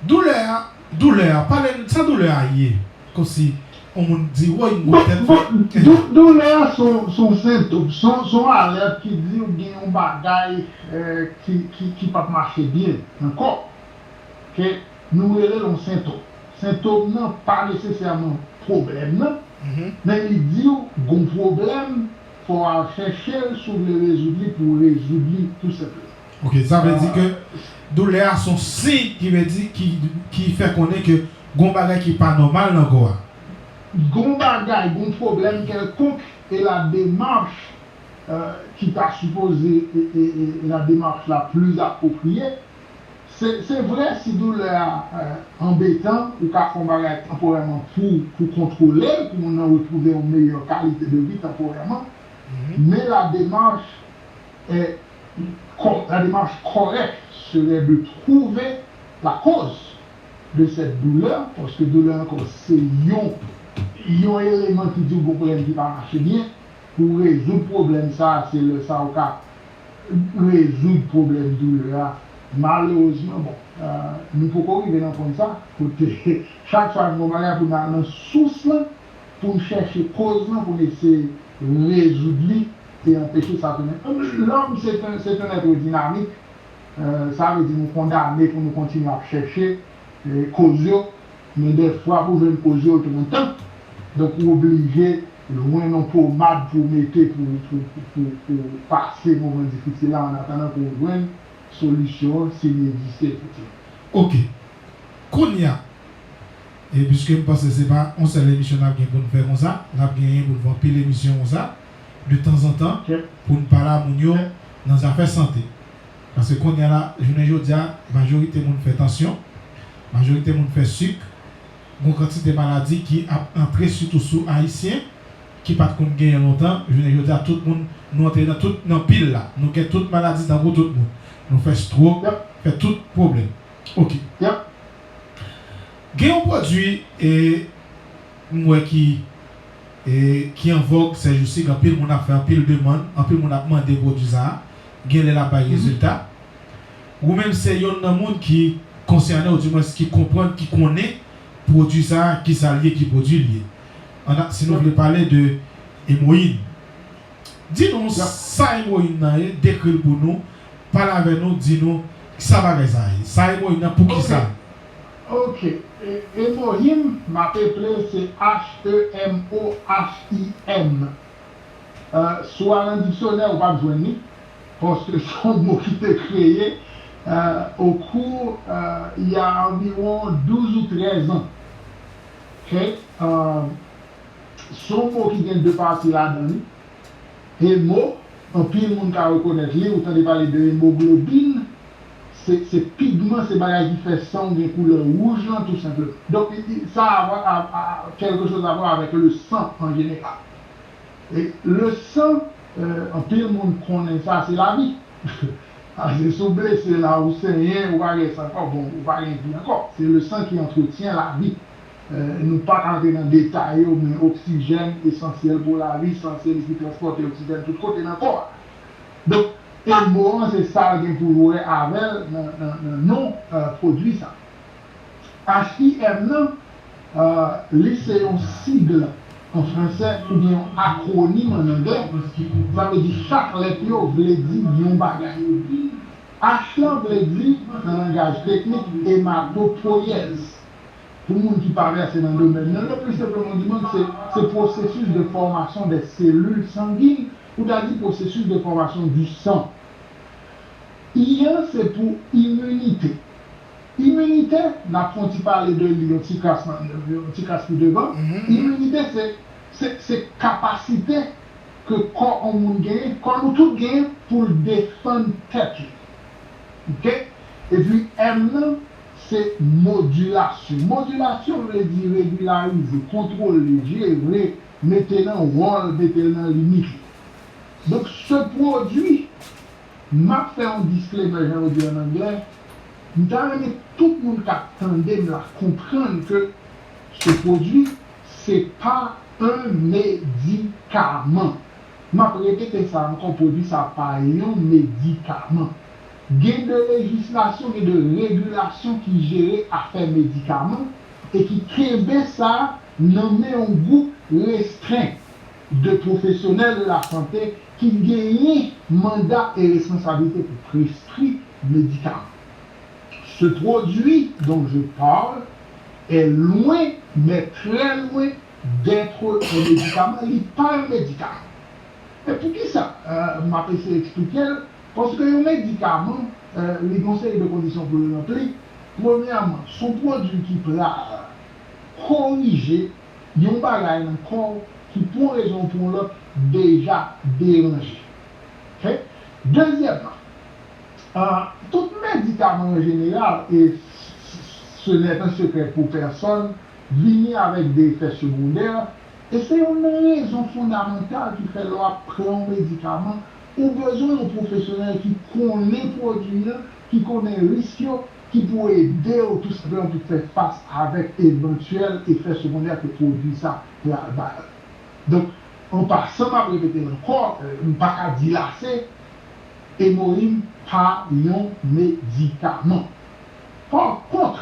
Doulè a, doulè a, pale n sa doulè a ye. Kòmsi yon moun di, woy, m gon tèt. Bon, bon, dou-, doulè a se yon, se yon sentòm, se yon, se yon alèt ki di w gen yon bagay, eh, ki, ki, ki p ap mache byen nan kò w. Ke nou rele l yon sentòm. Sentòm nan pa nesesèman pwoblèm nan, men li di w gon pwoblèm, fò w al chèche l si w vle rezoud li, pou w rezoud li, tou senpleman. Ok, sa vle di ke doulè a se yon siy ki vle di, ki, ki fè konnen ke gon bagay ki pa nòmal nan kò a. Gon bagay, gon pwoblèm kèlkonk, e la demach, eh, ki ta sipoze, e, e, e, e la demach la pli apwopriye, Se, se vre, si doulè a, euh, anbetan, ou ka fè yon bagay tanporèman pou, pou kontwole l, pou moun nan retwouve yon meyè kalite de vi tanporèman. Men la demach, eh, kò-, la demach kòrèk serè de twouve la koz de sèt doulè, paske doulè ankò se yon, yon eleman ki di w gon pwoblèm ki pa mache byen. Pou rezoud pwoblèm sa a, se lè sa a ou ka rezoud pwoblèm doulè a. Malerezman, bon, euh, nou poko rive nan pwen sa, kote chak fwa n gon bagay pou n al nan sous lan, pou n chèche koz lan, pou n eseye rezoud li e anpeche sa tounen. Lòm se te, se te nèt dinamik, euh, sa vle di nou kondane pou nou kontinye ap chèche, euh, koz yo, men dèfwa pou jwenn koz yo, l pran tan. Donk, ou oblije jwenn yon pomad pou w mete pou, pou, pou, pou, pou pase moman difisil la, annatandan pou w jwenn solisyon an, si li egziste, efektivman. Ok. Kounye a, e piske m panse se pa yon sèl emisyon n ap gen pou n fè konsa, n ap genyen pou n fè anpil emisyon konsa, de tanzantan, pou n pale a moun yo nan zafè sante. Paske kounye a la, jounen jodi a, majorite moun fè tansyon, majorite moun fè sik, gon kantite maladi ki ap antre sitou sou Ayisyen, ki pa t konn genyen lontan, jounen jodi a, tout moun, nou antre nan tout, nan pil la. Nou gen tout maladi tankou tout moun. Nou fè stroke, fè tout pwoblèm. Ok. Gen yon pwodui, e, m wè ki, e, ki an vòg sèjousi, gen anpil moun ap fè anpil demann, anpil moun ap mande pwodui sa a, gen lè l ap bay rezilta. Ou menm se yonn nan moun ki konsène, oudimwens ki konprann, ki konnen pwodui sa a, kisa l ye, ki pwodui l ye. Ann a, si nou vle pale de emoyin. Di nou sa emoyin nan ye, dekri l pou nou, pale avè nou, di nou sa bagay sa a ye. Sa emoyin nan, poukisa? Ok. E, emoyin, m ap eple l se H E M O H I N. Euh, si w al nan diksyonè, ou p ap jwenn li, paske se yon mo ki te kreye, euh, au cours, euh, il y a environ douze ou treize ans. Ok? Euh, se yon mo ki gen de pati ladan li. Emo, anpil moun ka rekonèt li, ou tande pale de emoglobin, se, se pigman, se bagay ki fè san w gen koulè wouj lan, tou senpleman. Donk, i, i, sa a, a, a, quelque chose à voir avec le sang en général. E le san, euh, anpil moun konnen sa, se lavi. Paske si w blese la, ou senyen, ou pa gen san ankò, bon, ou pa gen vi ankò. Se le sang qui entretient la vie. Euh, nou pa ka antre nan detay yo, men oksijèn esansyèl pou lavi, san se li ki transpòte oksijèn tout kote nan kò a. Donk, e mo an, se sa l gen pou l wè avè l nan, nan, nan non, euh, pwodui sa. H I M nan, euh, li se yon sigle an fransè oubyen yon akwonim an anglè. Sa vle di chak lèt yo vle di yon bagay. H lan vle di, nan langaj teknik, ematopoyèz. Pou moun ki pa vèse nan domèn nan, le plus simplement du monde, se, se processus de formation des cellules sanguines, ou ta di processus de formation du sang. I an se pou iminite. Iminite, n ap fè yon ti pale de li, yon ti kras nan, yon ti kras pi devan. Iminite, se, se, se kapasite ke kò yon moun genyen, kò nou tout genyen pou l defann tèt li. Ok? Epi M nan, se modilasyon. Modilasyon vle di regilarize, kontwole, jere, mete nan wòl, mete l nan limit li. Donk, se pwodui, m ap fè yon disclaimer, jan yo di an anglè, m ta renmen tout moun k ap tande m la konprann ke se pwodui, se pa yon medikaman. M ap repete sa ankò, pwodui sa pa yon medikaman. Gen de lejislasyon, gen de regilasyon ki jere afè medikaman e ki kenbe sa nan men yon gwoup restren de pwofesyonèl de la sante ki genyen manda e responsablite pou preskri medikaman. Ce produit dont je parle est loin, mais très loin, d'être un médicament. Li pa yon medikaman. E poukisa, euh, m ap eseye eksplike l? Paske yon medikaman, euh, li gen yon seri de kondisyon pou l ranpli. Premyèman, se yon pwodui ki pral korije yon bagay nan kò w ki pou yon rezon ou pou yon lòt deja deranje. Ok? Dezyèmman, euh, tout medikaman an jeneral, e ce n'est un secret pour personne, vini avèk de efè segondè, e se youn nan rezon fondamantal ki fè lè w ap pran yon medikaman, ou bezwen yon pwofesyonèl ki konnen pwodui an, ki konnen risk yo, ki pou ede w tou senpleman pou fè fas avèk evantyèl efè segondè ke pwodui sa pral bay. Donk, an pasan, m ap repete l ankò, euh, m pa ka di l ase, emoyin pa yon medikaman. Pa kont,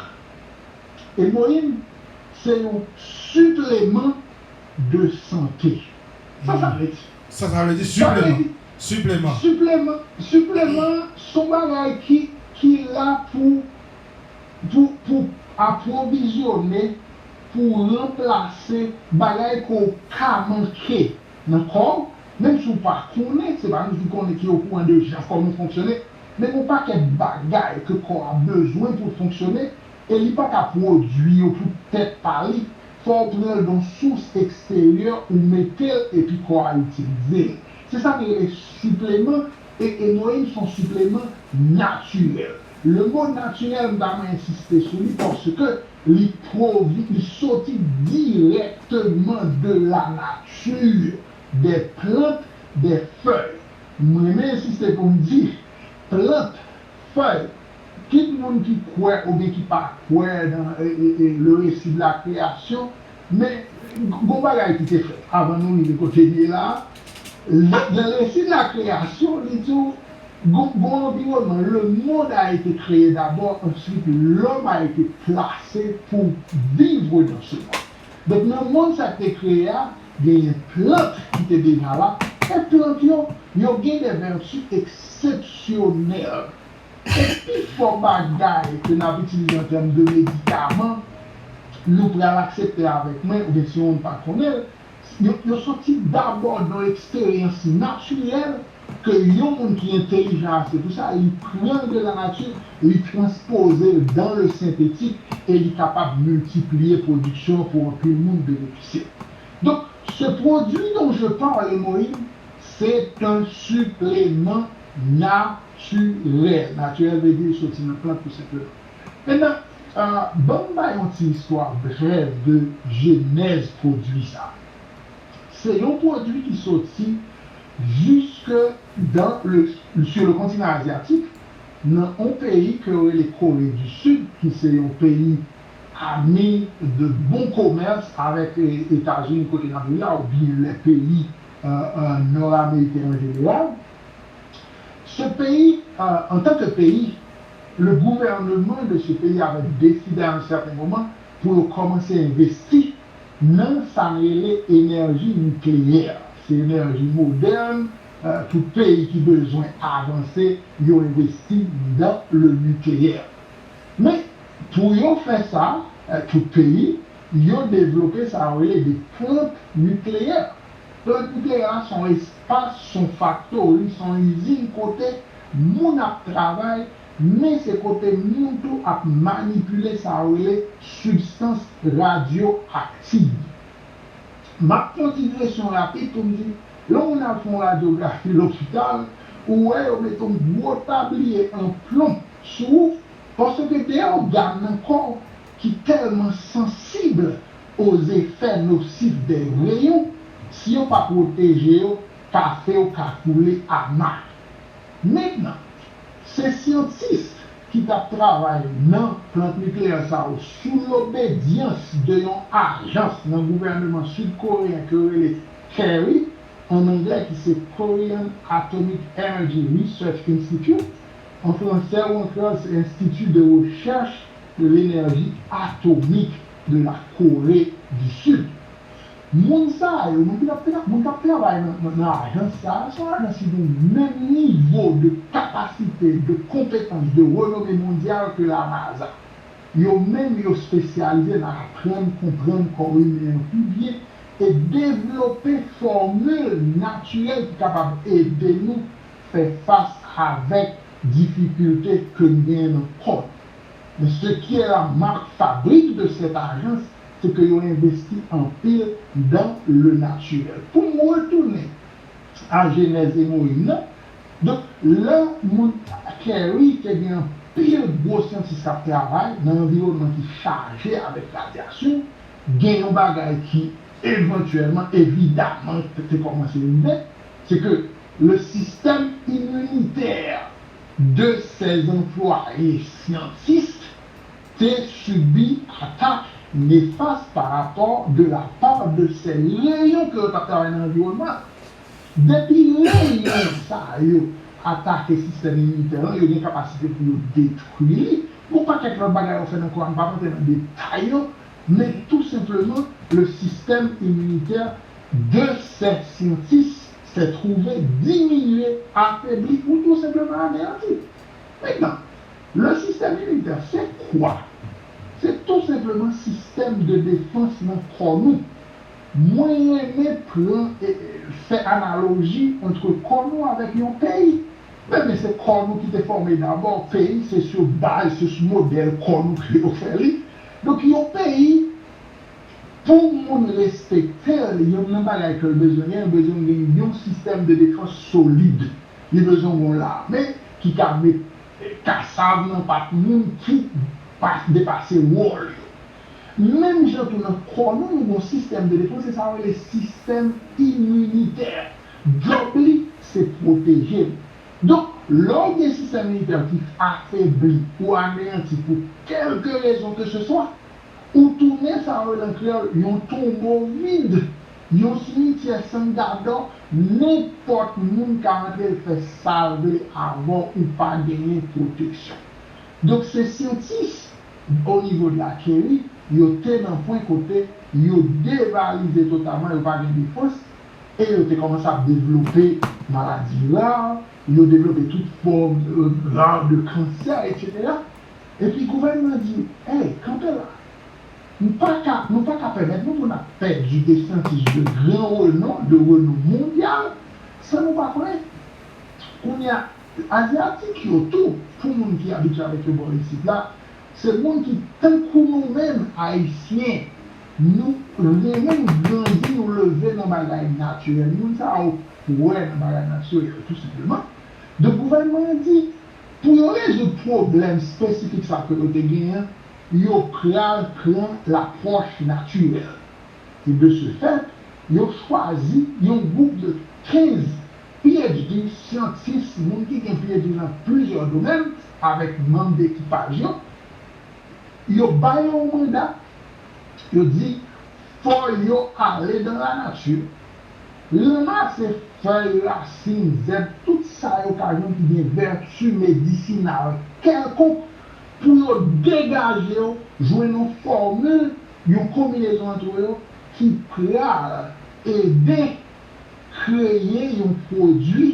emoyin se yon sipleman de sante. Sa sa vle di? Sa sa vle di? Sipleman. Sipleman. Sipleman, sipleman se yon bagay ki, ki la pou, pou, pou apwovizyone, pou ranplase bagay ke w ka manke nan kò w, menm si w pa konnen, se pa nou ki konnen ki okouran de jan kò nou fonksyone, men gen yon pakèt bagay ke kò a bezwen pou l fonksyone, e li pa ka pwodui yo pou tèt pa li, fò w pran l de yon sous eksteryè ou mete l epi kò a itilize l. Se sa ki rele sipleman, e emoyin se yon sipleman natirèl. Le mo natirèl, m ta renmen ensiste sou li paske li pwovi, li soti dirèkteman de la nature, des plantes, des feuilles. M renmen ensiste pou m di, plant, fèy, kit moun ki kwè oubyen ki pa kwè nan e, e, e, le récit de la création, men gon bagay ki te fèt avan nou rive kote n ye la a. Le, le récit de la création, li di w, gon, gon anviwònman, le monde a été créé d'abord, ensuite l'homme a été placé pour vivre dans ce monde. Donk, nan mond sa k te kreye a, genyen plant ki te deja la, e plant yo, yo gen de vèti eksepsyonèl. E pifò bagay ke n ap itilize an tèm de medikaman, nou pral aksepte avèk mwen, oubyen si yon moun pa konnen l, yo, yo soti dabò nan eksperyans natirèl ke yon moun ki entelijan ase pou sa, li pran l de la nature, li transpoze l dans le synthétique e li kapab miltipliye pwodiksyon an pou anpil moun benefisye. Donk, ce produit dont je parle, Moïse, c'est un supplément naturel. Naturel vle di li soti nan plant tou senpleman. Mentnan, euh, ban m bay yon ti istwa brèv de jenèz pwodui sa. Se yon pwodui ki soti jusque dans le, sur le continent asiatique, nan yon peyi ke yo rele Kore di Sid, ki se yon peyi ami de bon commerce avec, eh, Etazini kote n ap viv la, oubyen les pays, euh, euh, nord-américains en général. Ce pays, euh, en tant que pays, le gouvernement de ce pays avait décidé à un certain moment pou yo kòmanse envesti nan sa n rele enèji nikleyè. Se enèji modèn, euh, tout peyi ki bezwen avanse, yo envesti dans le nucléaire. Men, pou yo fè sa, euh, tout peyi, yo devlope sa yo rele de plant nikleyè. Plant nikleyè a se yon espas, se yon faktori, se yon izin kote moun ap travay, men se kote moun tou ap manipile sa yo rele sibstans radyoaktiv. M ap fè yon digresyon rapid pou m di, lè yon moun al fè yon radyografi lopital, ou wè yo mete yon gwo tabliye an plon sou ou, paske gen de ògàn nan kò w ki tèlman sansib aux effets nocifs des rayons, si yo pa pwoteje yo, kafe w ka koule ama. Mentnan, se syantis ki t ap travay nan plant nikleyè sa yo sou lobedyans de yon ajans nan gouvèneman sid koreyen ke yo rele CARI, an anglè, ki se Korean Atomic Energy Research Institute, an fransè ou an kreyòl se Institut de Recherche de l'Énergie Atomique de la Corée du Sud. Moun sa yo, moun ki t ap tra-, moun k ap travay nan, nan, nan ajans sa a, se yon ajans ki gen menm nivo de kapasite, de konpetans, de renome mondyal ke la NASA. Yo menm, yo espesyalize nan aprann konprann kò imen an pi byen e devlope fòmil natirèl ki kapab ede nou fè fas avèk difikilte ke n genyen nan kò nou. Men ce qui est la marque fabrique de cette agence, c'est que yo envesti anpil dans le naturel. Pou m retounen a jenèz emoyin nan, donk, lè moun Carey te gen Anpil gwo syantis k ap travay nan anviwònman ki chaje avèk radyasyon, gen yon bagay ki evantyèlman, evidaman, te kòmanse rive, se ke le système immunitaire de ces employés scientistes te sibi atak nefas pa rapò de la pa de sè reyon ke yo t ap travay nan anviwònman an. Depi reyon sa yo atake sistèm iminitè an, yo gen kapasite pou yo detwi li. Gon pakèt lòt bagay yo fè nan kò a, m p ap antre nan detay yo, men tou senpleman, le système immunitaire de ces scientistes s'est trouvé diminué, affaibli ou tou senpleman aneyanti. Mentnan, le système immunitaire, c'est quoi? Se tou senpleman sistèm de defans nan kò nou. Mwen renmen pran, e, e, fè analoji ant kò nou avèk yon peyi. Men, men se kò nou ki te fòme dabò, peyi se sou baz, se sou modèl kò nou ke yo fè li. Donk, yon peyi, pou moun respekte l, youn nan bagay ke l bezwen gen, l bezwen gen yon sistèm de defans solid. Li bezwen gen yon lame ki ka met kasav nan pat moun ki pa depase wòl yo. Menm jan tou nan kò nou, nou gen yon sistèm de defans, se sa yo rele sistèm iminitè. Djòb li, se pwoteje n. Donk, lè w gen sistèm iminitè ki afebli ou aneyanti pou kèlke rezon ke se swa, ou tounen sa yo rele an kreyòl yon tonbo vid, yon simityè san gadò, nenpòt moun ka antre l fè sa l vle avè w, ou pa genyen pwoteksyon. Donk, se syantis o nivo de la Curie, yo te nan pwen kote yo devalize totalman, yo pa gen defans, e yo te kòmanse ap devlope maladi ra, yo devlope tout fòm, e, ra de kansè, etsetera. Epi gouvènman an di, hey, kanpe la. Nou pa ka, nou pa ka pèmèt nou pou n ap pèdi de syantis de gran renon, de renon mondyal, san nou pa konnen. Kounye a, Azyatik yo tou, pou moun ki abitye avèk yo bò isit la, se moun ki tankou nou menm, Ayisyen, nou renmen grandi, nou leve nan bagay natirèl. Moun sa yo kwè nan bagay natirèl, tou senpleman. Donk, gouvènman an di, pou yo rezoud pwoblèm espesifik sa ke yo te genyen an, yo pral pran lapwòch natirèl. E de ce fait, yo chwazi yon gwoup de kenz P H D, syantis, moun ki gen P H D nan plizyè domèn, avèk manm de ekipaj yo. Yo ba yo yon manda, yo di, fò yo ale dans la nature, ranmase fèy, rasin, zèb, tout sa yo ka jwenn ki gen vèti medisinal kèlkonk pou yo degaje yo, jwenn yon fòmil, yon konbinezon ant yo ki pral ede kreye yon pwodui,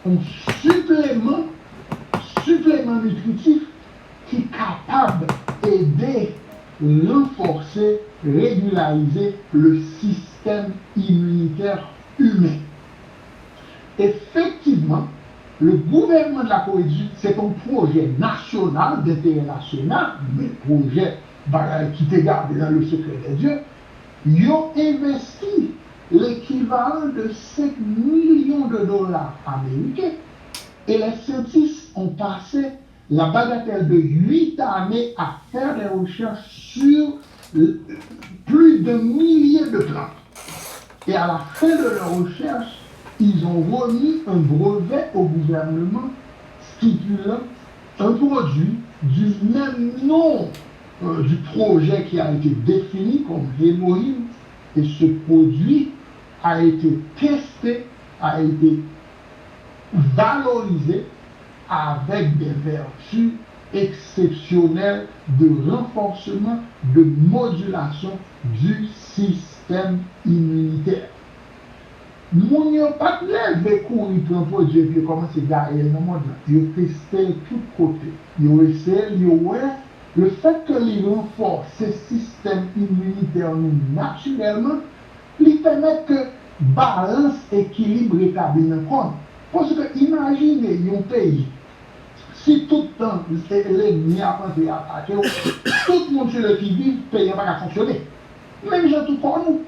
yon sipleman, sipleman nitritif ki kapab ede ranfòse, regilarize le système immunitaire humain. Effectivement, le gouvernement de la Corée du Sud, c'est un projet national, d'intérêt national, men pwojè bagay ki te gade nan le secret des dieux, yo envesti lekivalan de senk milyon de dola ameriken, et les scientifiques ont passé la bagatelle de huit années à faire des recherches sur, euh, plus d'un millier de plantes. Et à la fin de leurs recherches, ils ont remis un brevet au gouvernement stipulant un produit du même nom, euh, du projet qui a été défini comme Hemohim, et ce produit a été testé, a été valorisé avec des vertus exceptionnelles de renforcement, de modulation du système immunitaire. Moun yo pa t leve kouri pran pwodui epi yo kòmanse gaye l nan mond lan. Yo teste l tout kote. Yo eseye l, yo wè, lefètke li ranfòse sistèm iminitè nou natirèlman, li pèmèt ke balans, ekilib retabli nan kò n. Paske imajine yon peyi, si tout tan, e, lènmi a ap antre atake w, tout moun sou le qui vive, peyi an pa ka fonksyone. Menm jan tou kò nou.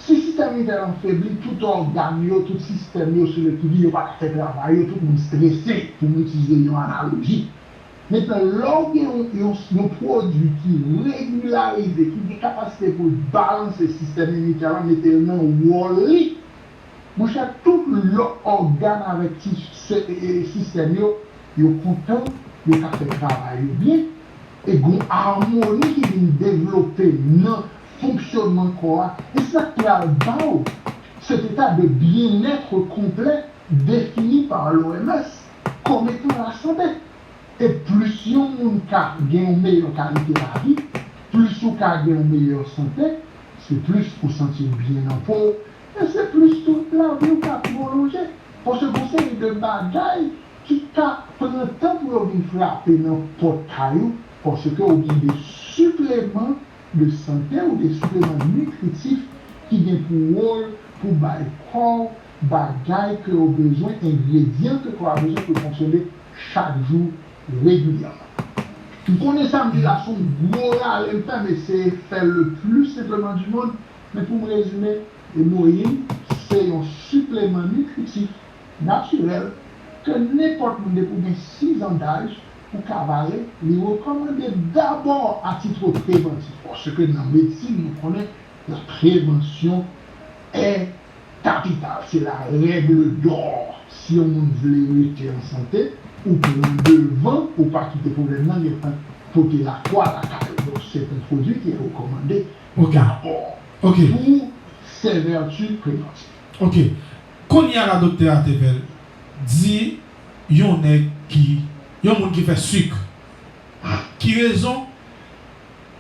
Si sistèm iminitè an febli, tout ògàn yo, tout sistèm yo sou le qui vive, yo pa ka fè travay yo, tout moun strese, pou m itilize yon analoji. Mentnan, lè w gen yon, yon, yon pwodui ki regilarize, ki gen kapasite pou l balanse sistèm iminitè la, mete l nan wòl li, monchè, tout lòt ògàn avèk ti se- e- e- sistèm yo, yo kontan, yo ka fè travay yo byen, e gon amoni ki vin devlope nan fonksyònman kò a. E sa k pral ba w cet état de bien-être complet défini par l'O M S comme étant la santé. E plis yon moun ka gen yon meyè kalite lavi, plis ou ka gen yon meyè sante, se plis ou santi w byen nan po w, e se plis tou lavi w ka pwolonje. Paske gon seri de bagay ki ka pran tan pou yo vin frape nan pòt kay ou, paske ou gen de sipleman de sante ou de sipleman nitritif ki gen pou wòl pou bay kò w bagay ke yo bezwen, engredyan ke kò a bezwen pou l fonksyone chak jou regilyèman. M konnen sa m di la se yon gwo rale m fè, m eseye fè le plus simplement du monde, men pou m rezime, emoyin se yon sipleman nitritif natirèl ke nenpòt moun depi w gen sis an daj ou ka vale, li rekòmande dabò a titre prevantif, paske nan medsin nou konnen la prévention est capitale, c'est la règle d'or. Si yon moun vle rete an sante, ou pran devan, ou pa kite pwoblèm nan gentan pote lakwa lakay ou. Donk, c'est un produit qui est recommandé Ok. dabò Ok. pour ses vertus préventives. Ok. Kounye a la, doktè Atevèl, di yon nèg ki, yon moun ki fè sik, ki rezon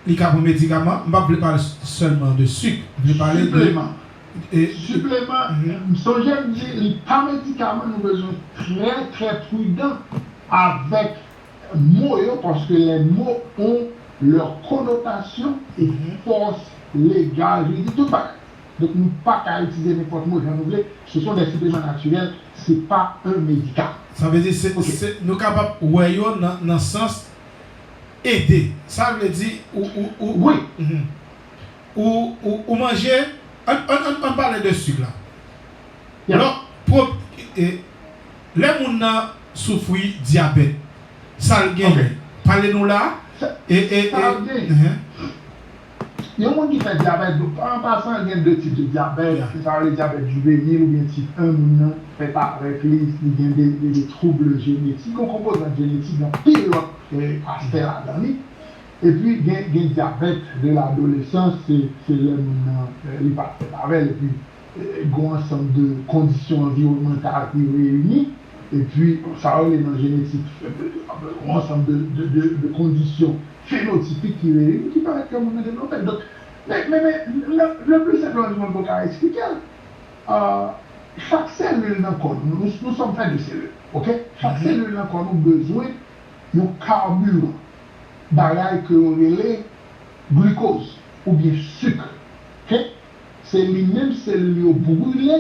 li ka pran medikaman? M p ap vle pale sèlman de sik, m vle pale de Sipleman. e, Sipleman, Mhm. m sonje m di, li pa medikaman, nou bezwen trè, trè pridan avèk mo yo, paske les mots ont leur connotation et Mhm. force légale, juridique, tout bagay. Donk, nou pa ka itilize nenpòt mo jan nou vle. Ce sont des suppléments naturels, c'est pas un médicament. Sa vle di, se, Ok. se, nou kapab wè yo nan, nan sans ede. Sa vle di, ou, ou, ou, Wi. Mhm. ou, ou, ou manje, ann, ann, ann, ann pale de sik la. Yeah. Lò, pro, e, lè moun nan soufri dyabèt, sa l genyen? Ok. Pale nou la. Sa, e, e, sa e, l genyen. Mhm. Yon moun ki fè dyabèt, donk, an pasan, gen de tip de dyabèt. Yeah. Se sa yo rele dyabèt jivenil oubyen tip en, moun nan fèt avèk li, li gen de, de, de trouble jenetik, yon konpozan jenetik, gen anpil lòt, e, aspè ladan li. Epi, gen, gen dyabèt de ladolesans, se, se lè moun nan, e, li pa t fèt avè l, epi, e, gen yon ansanm de kondisyon anviwònmantal ki reyini, epi, sa yo rele nan jenetik, e, e, yon ansanm de, de, de, de kondisyon fenotipik ki reyini, ki pèmèt ke moun nan devlope l. Donk, men, men, men, le, le plus simplement du monde pou ka eksplike l, e, chak selil nan kò nou, nous, nous sommes faits de cellules, ok? Chak Mhm. selil nan kò nou bezwen yon kabiran, bagay ke yo rele glikoz oubyen sik. Ok? Se li menm selil yo brile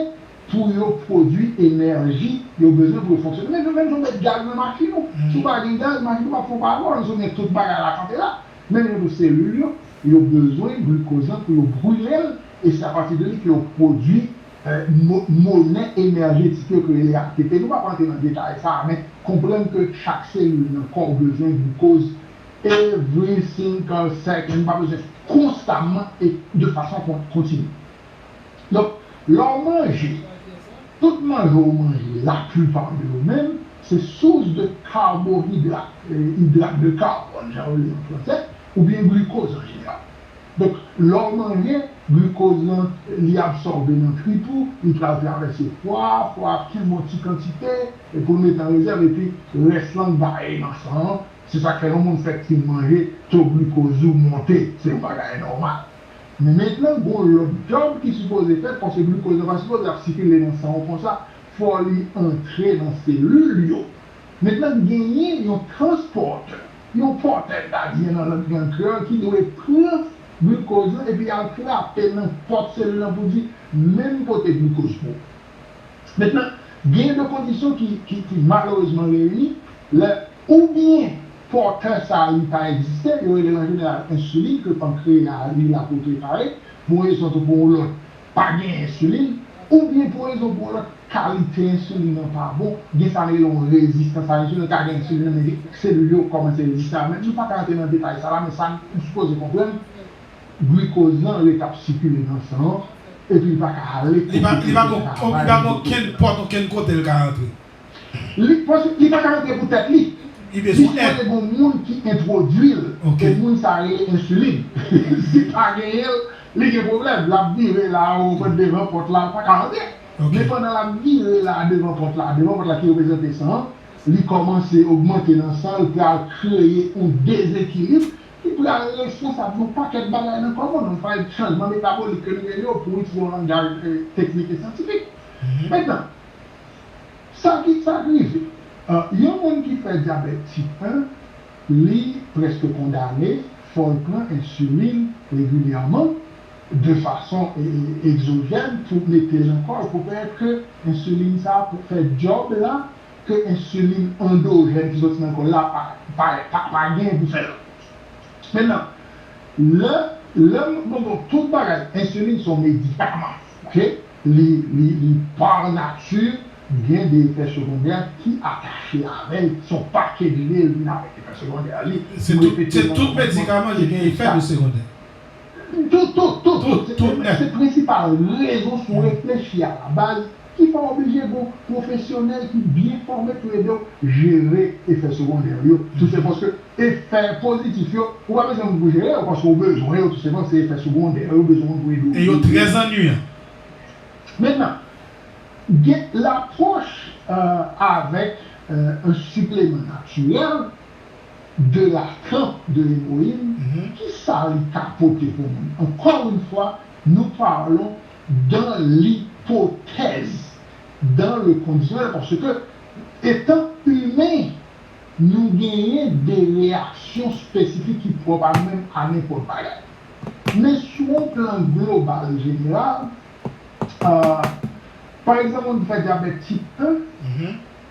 pou yo pwodui enèji yo bezwen pou yo fonksyone. Men nou menm jan w met gaz nan machin ou. Mhm. Si w pa gen gaz, machin ou p ap fè yon pa wòl, si w gen tout bagay la kanpe la. Menm jan tou selil yo, yo bezwen glikoz lan pou yo brile l, e se apati de li ke yo pwodui, e, mo-, monè enèjetik yo ke yo rele A T P. Nou p ap rantre nan detay sa a, men konprann ke chak selil nan kò w bezwen glikoz every single second, pa bezwen konstamman e de fason kon-, kontinye. Donk, lè w manje, tout manje w manje, laplipa de yo menm, se sous de kabohidrat, e, hydrat de carbone, jan yo rele an fransè, oubyen glikoz an jeneral. Donk, lè w manje, glikoz lan, li absòbe nan trip ou, li pral travèse fwa, fwa ap kenbe yon ti kantite, e pou l mete an rezèv, epi rès lan gaye nan san an. Se sa k fè yon moun fèk fin manje, to glikoz ou monte, se yon bagay nòmal. Men mentnan, gon lòt djòb ki sipoze fèt, paske glikoz lan pa sipoze ap sikile nan san w konsa, fò li antre nan selil yo. Mentnan, genyen yon transpòtè, yon pòtè, n ta di nan lang, lang kreyòl, ki dwe pran glikoz lan epi al trape nan pòt selil lan pou di, "Men m pote glikoz pou ou." Mentnan, gen de kondisyon ki, ki, ki malerezman reyini, lè oubyen pòtè sa a li pa egziste, yo rele l an jeneral ensilin ke pankreya a li la pou l prepare, pou yon rezon tou pou yon lòt, pa gen ensilin, oubyen pou rezon pou yon lòt, kalite ensilin nan pa bon, gen sa n rele yon rezistans a ensilin, ka gen ensilin nan, men selil yo kòmanse reziste a. Men nou pa ka rantre nan detay sa la, men sa nou sipoze konprann, glikoz lan ret ap sikile nan san an, epi li pa ka ale kote pou l fè travay li dwe fè. Li pa gen okenn pòt, okenn kote l ka rantre. Li, paske li pa ka rantre pou tèt li. Li bezwen èd. Li sipoze gen moun ki entwodui l. Ok. E moun sa rele ensilin. Si pa genyen l, li gen pwoblèm. L ap vire la, ou pran devan pòt la, ou pa ka rantre. Ok. Men pandan l ap vire la, devan pòt la, devan pòt la ki reprezante san an, li kòmanse ogmante nan san, l pral kreye yon dezekilib ki pral responsab yon pakèt bagay nan kò moun. Yon pakèt chanjman metabolik ke nou rele yo pou itilize yon langaj, eh, teknik e syantifik. Mhm. Mentnan, Sa ki, sa k rive? Ah, yon moun ki fè dyabèt tip en, li prèske kondane, fò l pran ensilin regilyèman, de fason, e, e, egzojèn, pou mete l nan kò l, pou pèmèt ke ensilin sa a pou fè djòb la, ke ensilin andojèn ki soti nan kò l la pa, pa, pa, pa gen pou fè l. Mentnan, lè, lè m, bon, bon, tout bagay, ensilin se yon medikaman, ok? Li, li, li pa nati, gen de efè segondè ki atache avè l, se yon pakèt de l vin avèk efè segondè li. Se tout, se tout medikaman ki gen efè de segondè. Tout, tout, tout, tout, tout, tout nèt. Se prensipal rezon si w reflechi a la baz ki fè w oblije gen yon pwofesyonèl ki byen fòme pou ede w jere efè segondè yo. Tout se paske efè pozitif yo, ou pa bezwen moun pou jere yo, paske w bezwen yo, tout se paske se efè segondè yo, ou bezwen moun pou ede w jere. E yo trè annuyan. Mentnan, gen lapwòch, euh, avèk, euh, yon sipleman natirèl de la trempe de héroïne, kisa li ka pote pou moun? Encore une fois, nous parlons dans l'hypothèse, dans le conditionnel, paske, etan imen, nou genyen de reyaksyon espesifik ki pwòp a nou menm a nenpòt bagay. Men sou yon plan global, jeneral, euh, pa egzanp, moun ki fè dyabèt tip en,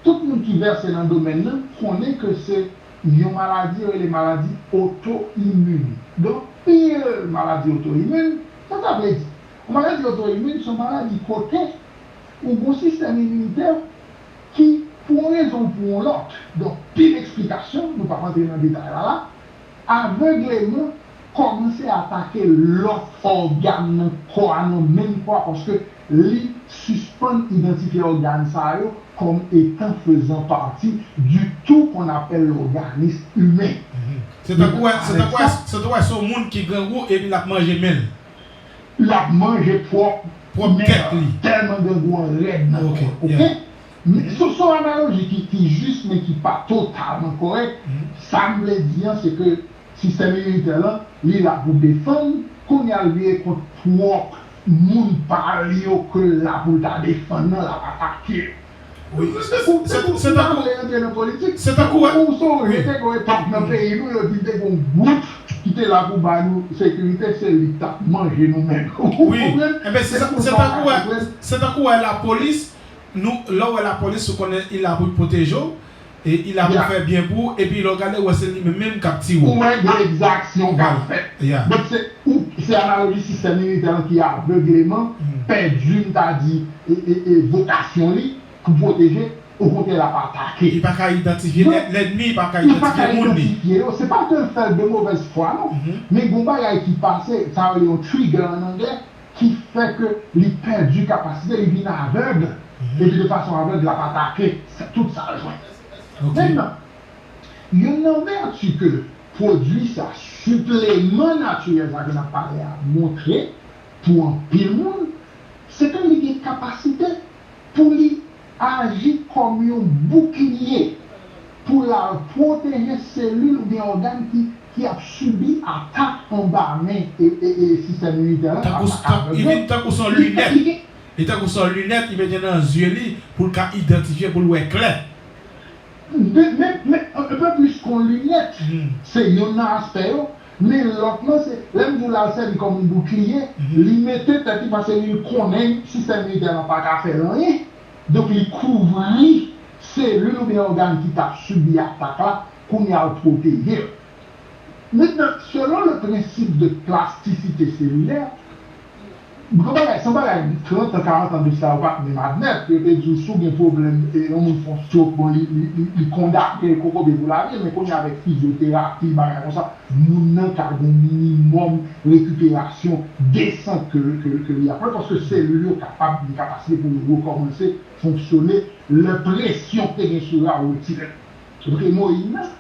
tout moun ki vèse nan domèn nan konnen ke se yon maladi yo rele maladi oto-imin. Donk, anpil maladi oto-imin, sa sa vle di? Yon maladi oto-imin se yon maladi kote ou gen yon sistèm iminitè ki, pou yon rezon ou pou yon lòt, donk, pil eksplikasyon, nou p ap antre nan detay la la, avegleman kòmanse atake lòt ògàn nan kò a, nan menm kò a, paske li sispann idantifye ògàn sa yo comme étant faisant partie du tout qu'on appelle l'organisme humain. Se tankou wè, se tankou wè, se tankou wè se yon moun ki grangou epi l ap manje men l. L ap manje pwòp men l, tèlman grangou an rèd nan kò l. Ok? Men, se, se yon analoji ki, ki jis, men ki pa totalman kòrèk. Sa m vle di an, se ke sistèm iminitè lan, li la pou defann, kounye a l vire kont pwòp moun pa l yo ke l la pou l ta defann nan, l ap atake yo. Wi. Se, se, se tankou, se tankou wè. Ou sonje te gen yon epòk nan peyi nou, yo di te gen yon gwoup ki te la pou ba nou sekirite, se li k t ap manje nou menm. Ou konprann? Enben, se tankou wè, se tankou wè lapolis, nou, lè w wè lapolis, ou konnen li la pou l pwoteje w, e li la pou fè byen pou ou, epi lè w gade, w wè se li menm menm k ap tiye w. Ou wè gen egzaksyon k ap fèt. Donk, se, ou, se analoji sistèm iminitè lan ki avegleman, pèdi, m ta di, e, e, e vokasyon li pou pwoteje, okontrè, l ap atake. Li pa ka idantifye lènmi, li pa ka idantifye moun li. Li pa ka idantifye yo. Se pa ke l fè l de mauvaise foi, non. Men gon bagay ki pase, sa yo rele yon trigger an anglè, ki fè ke li pèdi kapasite, li vin avèg, epi de fason avèg, l ap atake tout sa l jwenn. Mentnan, youn nan vèti ke pwodui sa, sipleman natirèl sa ke n ap pale a, montre pou anpil moun, se ke li gen kapasite pou li aji kòm yon boukliye pou l al pwoteje selil oubyen ògàn ki, ki ap sibi atak anba men e, e, e sistèm iminitè lan. Tankou, tankou, li vin tankou se yon linèt. Li tankou se yon linèt, li mete nan zye li pou l ka idantifye, pou l wè klè. Men, men, men, un peu plus qu'on lunette, se youn nan aspè yo, men lòt lan, se, lè m di w l al sèvi kòm yon boukliye, li mete tèt li paske li konnen sistèm iminitè lan pa ka fè l anyen. Donk, li kouvri selil oubyen ògàn ki t ap sibi atak la, kounye a l pwoteje l. Mentnan, selon le principe de plasticité cellulaire, Yon bagay, se yon bagay trant an, karant an de sa, yo pa t menm admèt. Yo te di w, si w gen pwoblèm, e, yon moun fè yon stroke, bon, li, li, li, li kondane kokobe pou lavi, men kounye a, avèk fizyoterapi, bagay konsa, moun nan ka gen yon minimòm rekiperasyon desan ke, ke, ke li ap pran, paske selil yo kapab gen kapasite pou yo rekòmanse fonksyone lè presyon ki te gen sou yo a retire l. Donk, emoyin nan,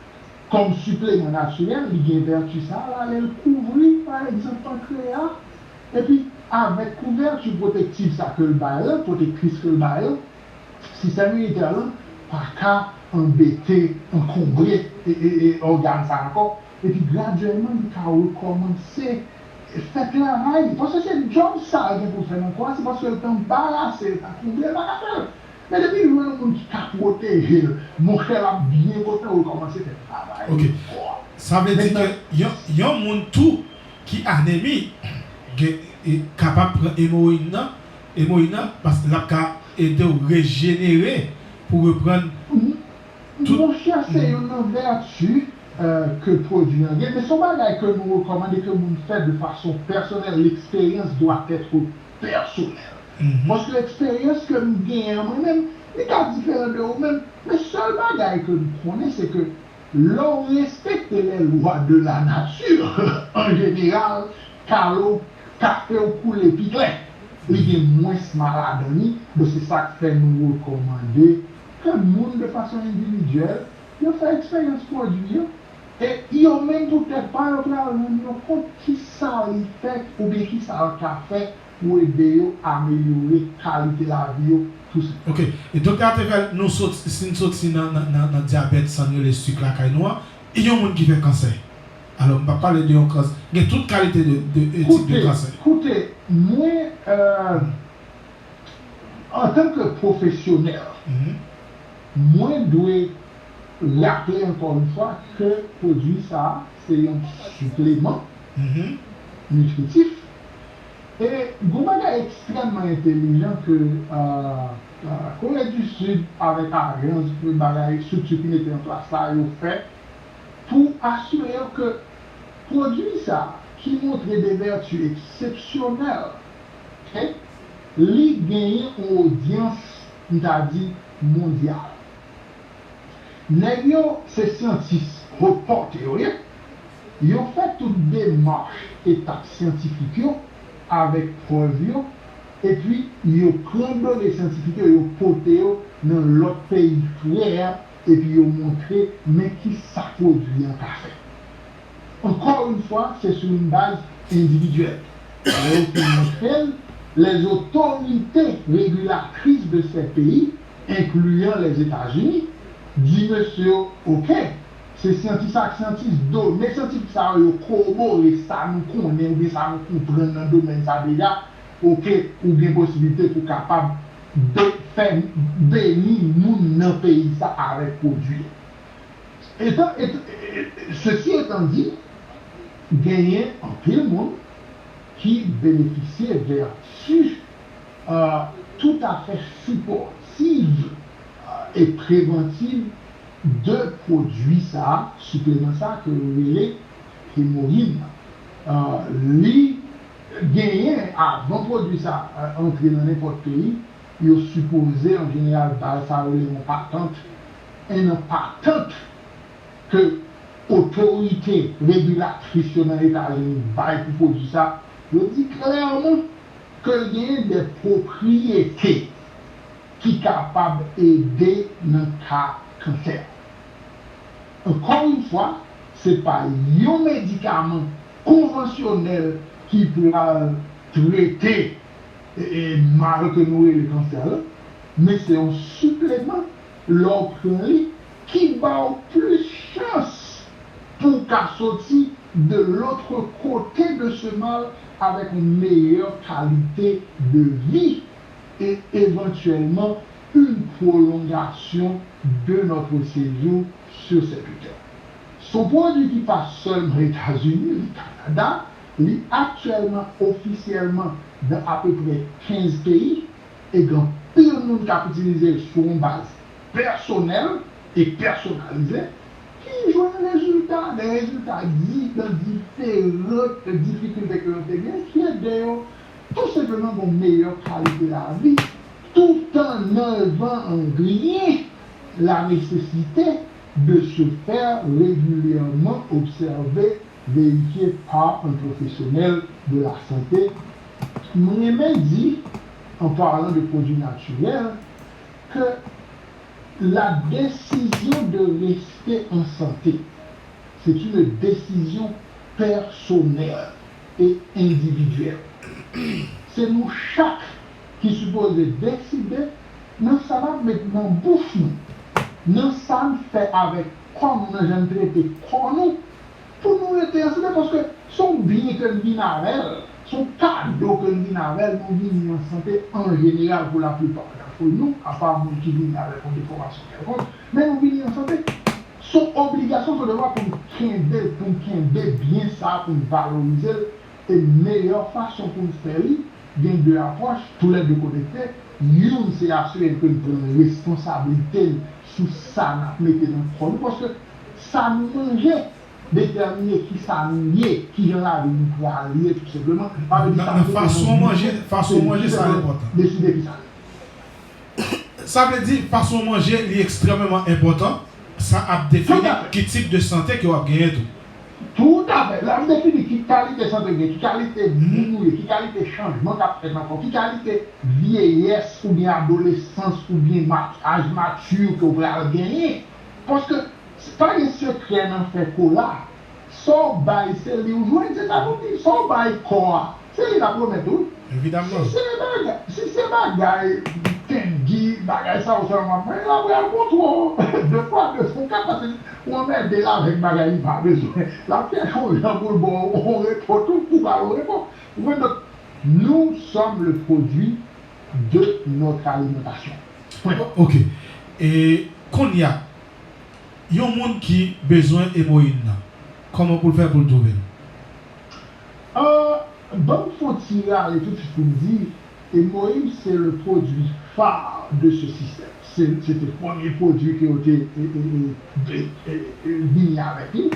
kòm sipleman natirèl, li gen vèti sa a, lè l kouvri, pa egzanp, pankreya, epi avèk kouvèti pwotektiv sa ke l bay la, pwotektris ke l bay la, sistèm iminitè lan pa ka anbete, ankonbre, e, e, e, ògàn sa ankò, epi gradyèlman, li ka rekòmanse fè travay li. Paske se djòb sa l gen pou l fè nan kò a, se paske l t anbarase, l t akonble, l pa ka fè l. Men depi l jwenn yon moun ki ka pwoteje l, monchè, l ap byen kontan rekòmanse fè travay li kò a. Sa vle di ke yon, yon moun tou ki anemi gen, e, kapab pran emoyin nan, emoyin nan, paske l ap ka ede w rejenere pou reprann tout. Monchè, se youn nan vèti, e, ke pwodui an gen, men se yon bagay ke nou rekòmande ke moun fè de fason pèsonèl. L'expérience doit être personnelle. Paske eksperyans ke m genyen an mwen menm, li ka diferan de ou menm. Men sèl bagay ke m konnen, se ke lè w respekte les lois de la nature, an jeneral, kalo ka fè w koule pi klè. Li gen mwens maladan li, donk se sa k fè nou rekòmande ke moun de fason endividyèl, yo fè eksperyans pwodui yo, e yo menm pou tèt pa yo pral rann yo kont kisa li fè oubyen kisa l ka fè pou ede yo amelyore kalite lavi yo tou senpleman. Ok. E doktè a te fè nou soti, si n soti nan, nan, nan, nan dyabèt sa n rele sik lakay nou an, e yon moun ki fè kansè. Alò, m p ap pale de yon kansè. Gen tout kalite de, de, de tip de kansè. Koute, mwen, euh, antanke pwofesyonèl, mwen dwe raple ankò yon fwa ke pwodui sa a se yon sipleman nitritif. E gon bagay ekstrèmman entelijan ke, euh, euh, Kore di Sid avèk ajans pou bagay estrikti ki mete an plas la yo fè pou asire yo ke pwodui sa a, ki montre de vèti eksepsyonèl, ok, li genyen yon odyans, m ta di, mondyal. Nèg yo se syantis hot pòte yo ye. Yo fè tout demach etap syantifik yo avèk prèv yo, epi yo pran done syantifik yo, yo pote yo nan lòt peyi frè, epi yo montre men kisa pwodui an ka fè. Encore une fois, c'est sur une base individuelle. Lè yo fin montre l, les autorités régulatrices de ces pays, incluant les États-Unis, di mesye yo, ok, se syantis ak syantis, done syantifik sa yo, yo kowobore sa nou konnen oubyen sa nou konprann nan domèn sa deja, ok, ou gen posiblite pou kapab be-, fè beni moun nan peyi sa avèk pwodui yo. Etan, et-, et-, ceci étant dit, genyen anpil moun ki benefisye vèti, euh, toutafè sipòtiv, euh, e prevantiv de pwodui sa a, sipleman sa a ke yo rele emoyin nan. Euh, li genyen, avan pwodui sa a, euh, antre nan nenpòt peyi, yo sipoze, an jeneral, bay sa yo rele yon patant. E nan patant ke otorite regilatris yo nan Etazini bay pou pwodui sa, yo di klèman ke l genyen de pwopriyete ki kapab ede nan ka kansè. Encore une fois, se pa yon medikaman konvansyonèl ki pral trete, e, e, mal ke nou rele kansè la, men se yon sipleman, lè w pran li, ki ba w plis chans pou w ka soti de l'autre côté de ce mal avec une meilleure qualité de vie et éventuellement une prolongation de notre séjour sur cette terre. Se yon pwodui ki pa sèlman Etazini, li Kanada, li aktyèlman ofisyèlman nan apeprè kenz peyi, e gen anpil moun k ap itilize l sou yon baz pèsonèl e pèsonalize, ki jwenn rezilta, de rezilta di, nan diferan difikilte ke yo te gen, ki ede yo tou senpleman gen yon meyè kalite lavi, tout an anlvan an griyen la nécessité de se faire régulièrement observer, vérifier par un professionnel de la santé. M renmen di, en parlant de produits naturels, que la décision de rester en santé, c'est une décision personnelle et individuelle. Se nou chak ki sipoze deside nan sa n ap met nan bouch nou, nan sa n fè avèk kò nou, nan jan n trete kò nou, pou nou rete an sante, paske se yon byen ke n vin avè l, se yon kado ke n vin avè l, nou vini an sante an jeneral pou laplipa dantr nou, apa moun ki vini avèk yon defòmasyon kèlkonk, men nou vini an sante. Se yon obligasyon, se yon devwa pou n kenbe, pou n kenbe byen sa, pou n valorize l, e meyè fason pou n fè li, gen de apwòch, toulède konekte. Youn se asire n ke n pran responsablite n sou sa n ap mete nan kò nou, paske sa nou manje detèmine kisa nou ye, kijan lavi nou pral ye, tou senpleman. Sa vle di sa nou manje, fason manje, fason manje sa enpòtan. Deside kisa nou ye. Sa vle di, fason manje, li ekstrèmeman enpòtan. Sa ap defini ki tip de sante ke w ap genyen tou. Toutafè. L ap defini ki kalite sante w gen, ki kalite moun ou ye, ki kalite chanjman k ap fèt nan kò w, ki kalite vyeyès oubyen adolesans oubyen ma-, aj mati ke w pral genyen. Paske pa gen sekrè nan fè kola. Sa w bay, se li w jwenn, se sa nou di. Sa w bay kò a, se li l ap remèt ou. Evidamman. Si se bagay, si se bagay tengi, bagay sa yo sèlman, men l ap pral montre w de fwa de fou ka pase, ou anmède l avèk bagay li pa bezwen. L ap chèche yon jan pou l ba w yon repo tou, pou ba w yon repo. Ou konprann? Donk, nous sommes le produit de notre alimentation. Pwen. Ok. E kounye a, yon moun ki bezwen emoyin nan, kòman pou l fè pou l twouve l? Euh, ban m fè yon ti rale toutswit pou m di, emoyin se le produit phare de ce système. Se, se te premye pwodui ke yo te, e, e, e, e, e, e, vini avèk li,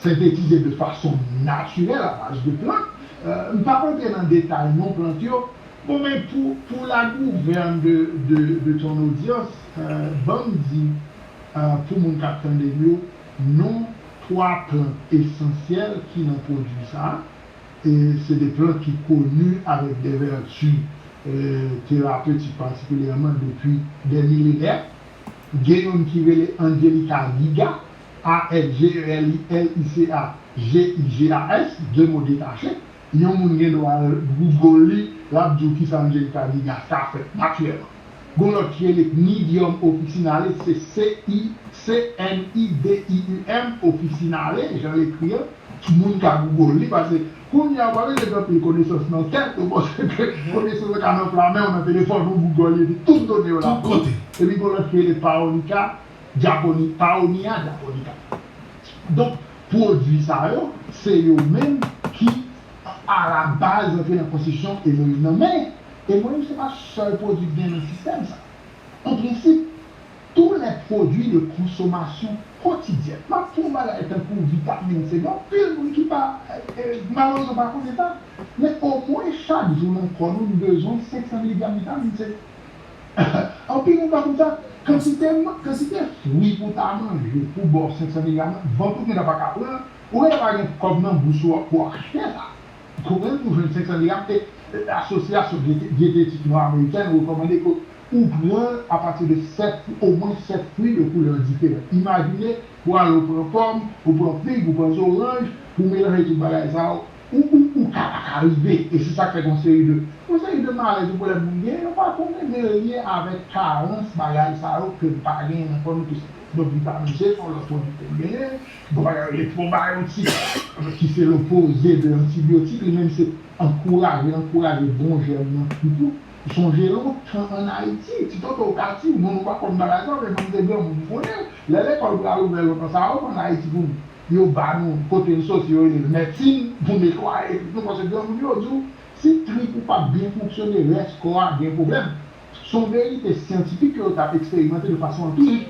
sentetize de fason natirèl a baz de plant. Euh, m p ap rantre nan detay non plant yo, Bon, men pou, pour la gouverne de, de, de ton audience, euh, ban m di, euh, pou moun k ap tande m yo, non twa plant esansyèl ki nan pwodui sa a, e se de plant ki koni avèk de vèti, euh, terapetik patikilyèman depi dè milenè. Gen youn ki rele Angelica gigas, A N G E L I L I C A G I G A S, de mo detache. Yon moun gen dwa Google li, l ap di w kisa Angelica gigas ka fè natirèlman. Gon lòt ki rele Cnidium officinale, se C I, C N I D I U M officinale, jan l ekri an. Moun ka Google li, paske kounye a, ou pa bezwen gen anpil konesans nan tèt ou, paske konesans lan ka nan flamen w, nan telefòn ou, Google li, epi tout done yo la. Tout kote. Epi gon lòt ki rele Paonica, Japoni-, Paonia japonica. Donk, pwodui sa yo, se yo menm ki a la baz rantre nan konstriksyon emoyin nan. Men, emoyin se pa sèl pwodui ki gen nan sistèm sa. An prensip, tous les produits de consommation quotidienne. M ap pran yon bagay tankou vitamin C. Gen anpil moun ki pa, eh, eh, malerezman pa konnen sa. Men omwen chak jou nan kò nou, nou bezwen senk san miligram vitamin C. Anpil moun pa konn sa. Kantite, kantite fwi pou w ta manje, pou w ba w senk san miligram nan, vant ou gentan pa ka pran, ou gentan pa gen kòb nan bous ou pou w achte sa. Konprann? Pou jwenn senk san miligram, e, e, Asosyasyon Dyete-, Dyetetik Nò Amerikèn rekòmande ke ou pran apati de sèt, omwen sèt fwi de koulè diferan. Imajine, ou ale, ou pran pòm, ou pran fig, ou pran zoranj, ou melanje tout bagay sa yo, ou, ou, ou ka pa ka rive. E se sa k fè gon seri de, gon seri de malèz ou pwolèm moun gen, yo pa konnen, men li lye avèk karans bagay sa yo ke n pa genyen nan kò nou tou senpleman. Donk, vitamin C se yon lòt pwodui ke n genyen. Gon bagay yo rele pwobayotik, ki se lopoze de antibyotik, li menm se ankouraje, l ankouraje bon jèm nan twoup ou. Sonje lontan ann Ayiti, ti tonton w ka di w, non, nou pa konn bagay sa, men mwen m te granmoun, m konnen, lè lekòl pral ouvè lontan sa yo, ann Ayiti pou nou, yo ba nou, kote n soti, yo rele l mèdsin, pou netwaye nou, paske granmoun yo di w, si trip ou pa t byen fonksyone, rès kò a gen pwoblèm. Se yon verite syantifik ke yo t ap eksperimante de fason anpirik.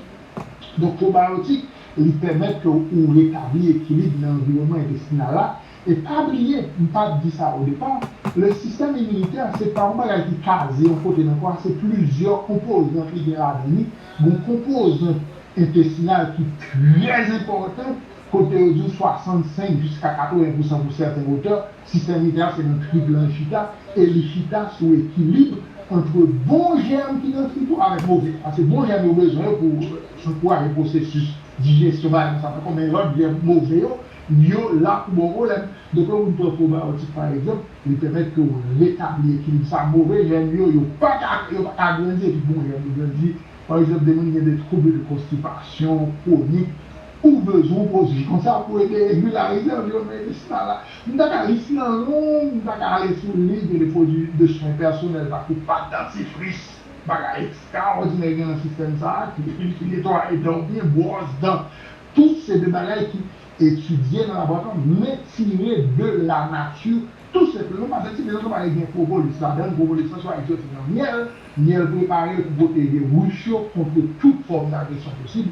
Donk, pwobayotik, li pèmèt ke ou retabli ekilib nan anviwònman entestinal la. E pa bliye, m pa t di sa o depa, Le système immunitaire, se pa yon bagay ki kaze yon kote nan kò a, se plizyè konpozant li gen ladan li. Gen yon konpozant entestinal ki trè enpòtan, kote yo di w swasannsenk jiska katreven pousan pou sèten otè, sistèm iminitè a se nan trip lan l chita, e li chita sou ekilib ant bon jèm ki nan trip ou avèk move. Paske bon jèm yo bezwen yo pou ankouraje pwosesis dijesyon, bagay konsa, men lòt jèm move yo, yo la pou ba w pwoblèm. Donk, lè yon moun pran pwobayotik, pa egzanp, li pèmèt ke w retabli ekilib sa. Move jèm yo, yo pa ka, yo pa ka grandi, epi bon jèm yo grandi. Pa egzanp, de moun ki gen de trouble de constipation chronique, ou bezwen yon pwodui konsa pou ede regilarize anviwònman entestinal la. M ta ka, lis lan long, m ta ka ale sou li, gen de pwodui de swen pèsonèl, tankou pat dantifris, bagay ekstraòdinè gen nan sistèm sa a, ki, ki netwaye dan w byen, bwòs dan. Tout se de bagay ki etidye nan laboratwa, men tire de la nature, tou senpleman, paske ti dezòd pa gen pwopolis ladan l, pwopolis lan swa egzòtik nan myèl, myèl prepare pou pwoteje rich yo kont tout fòm d agresyon posib,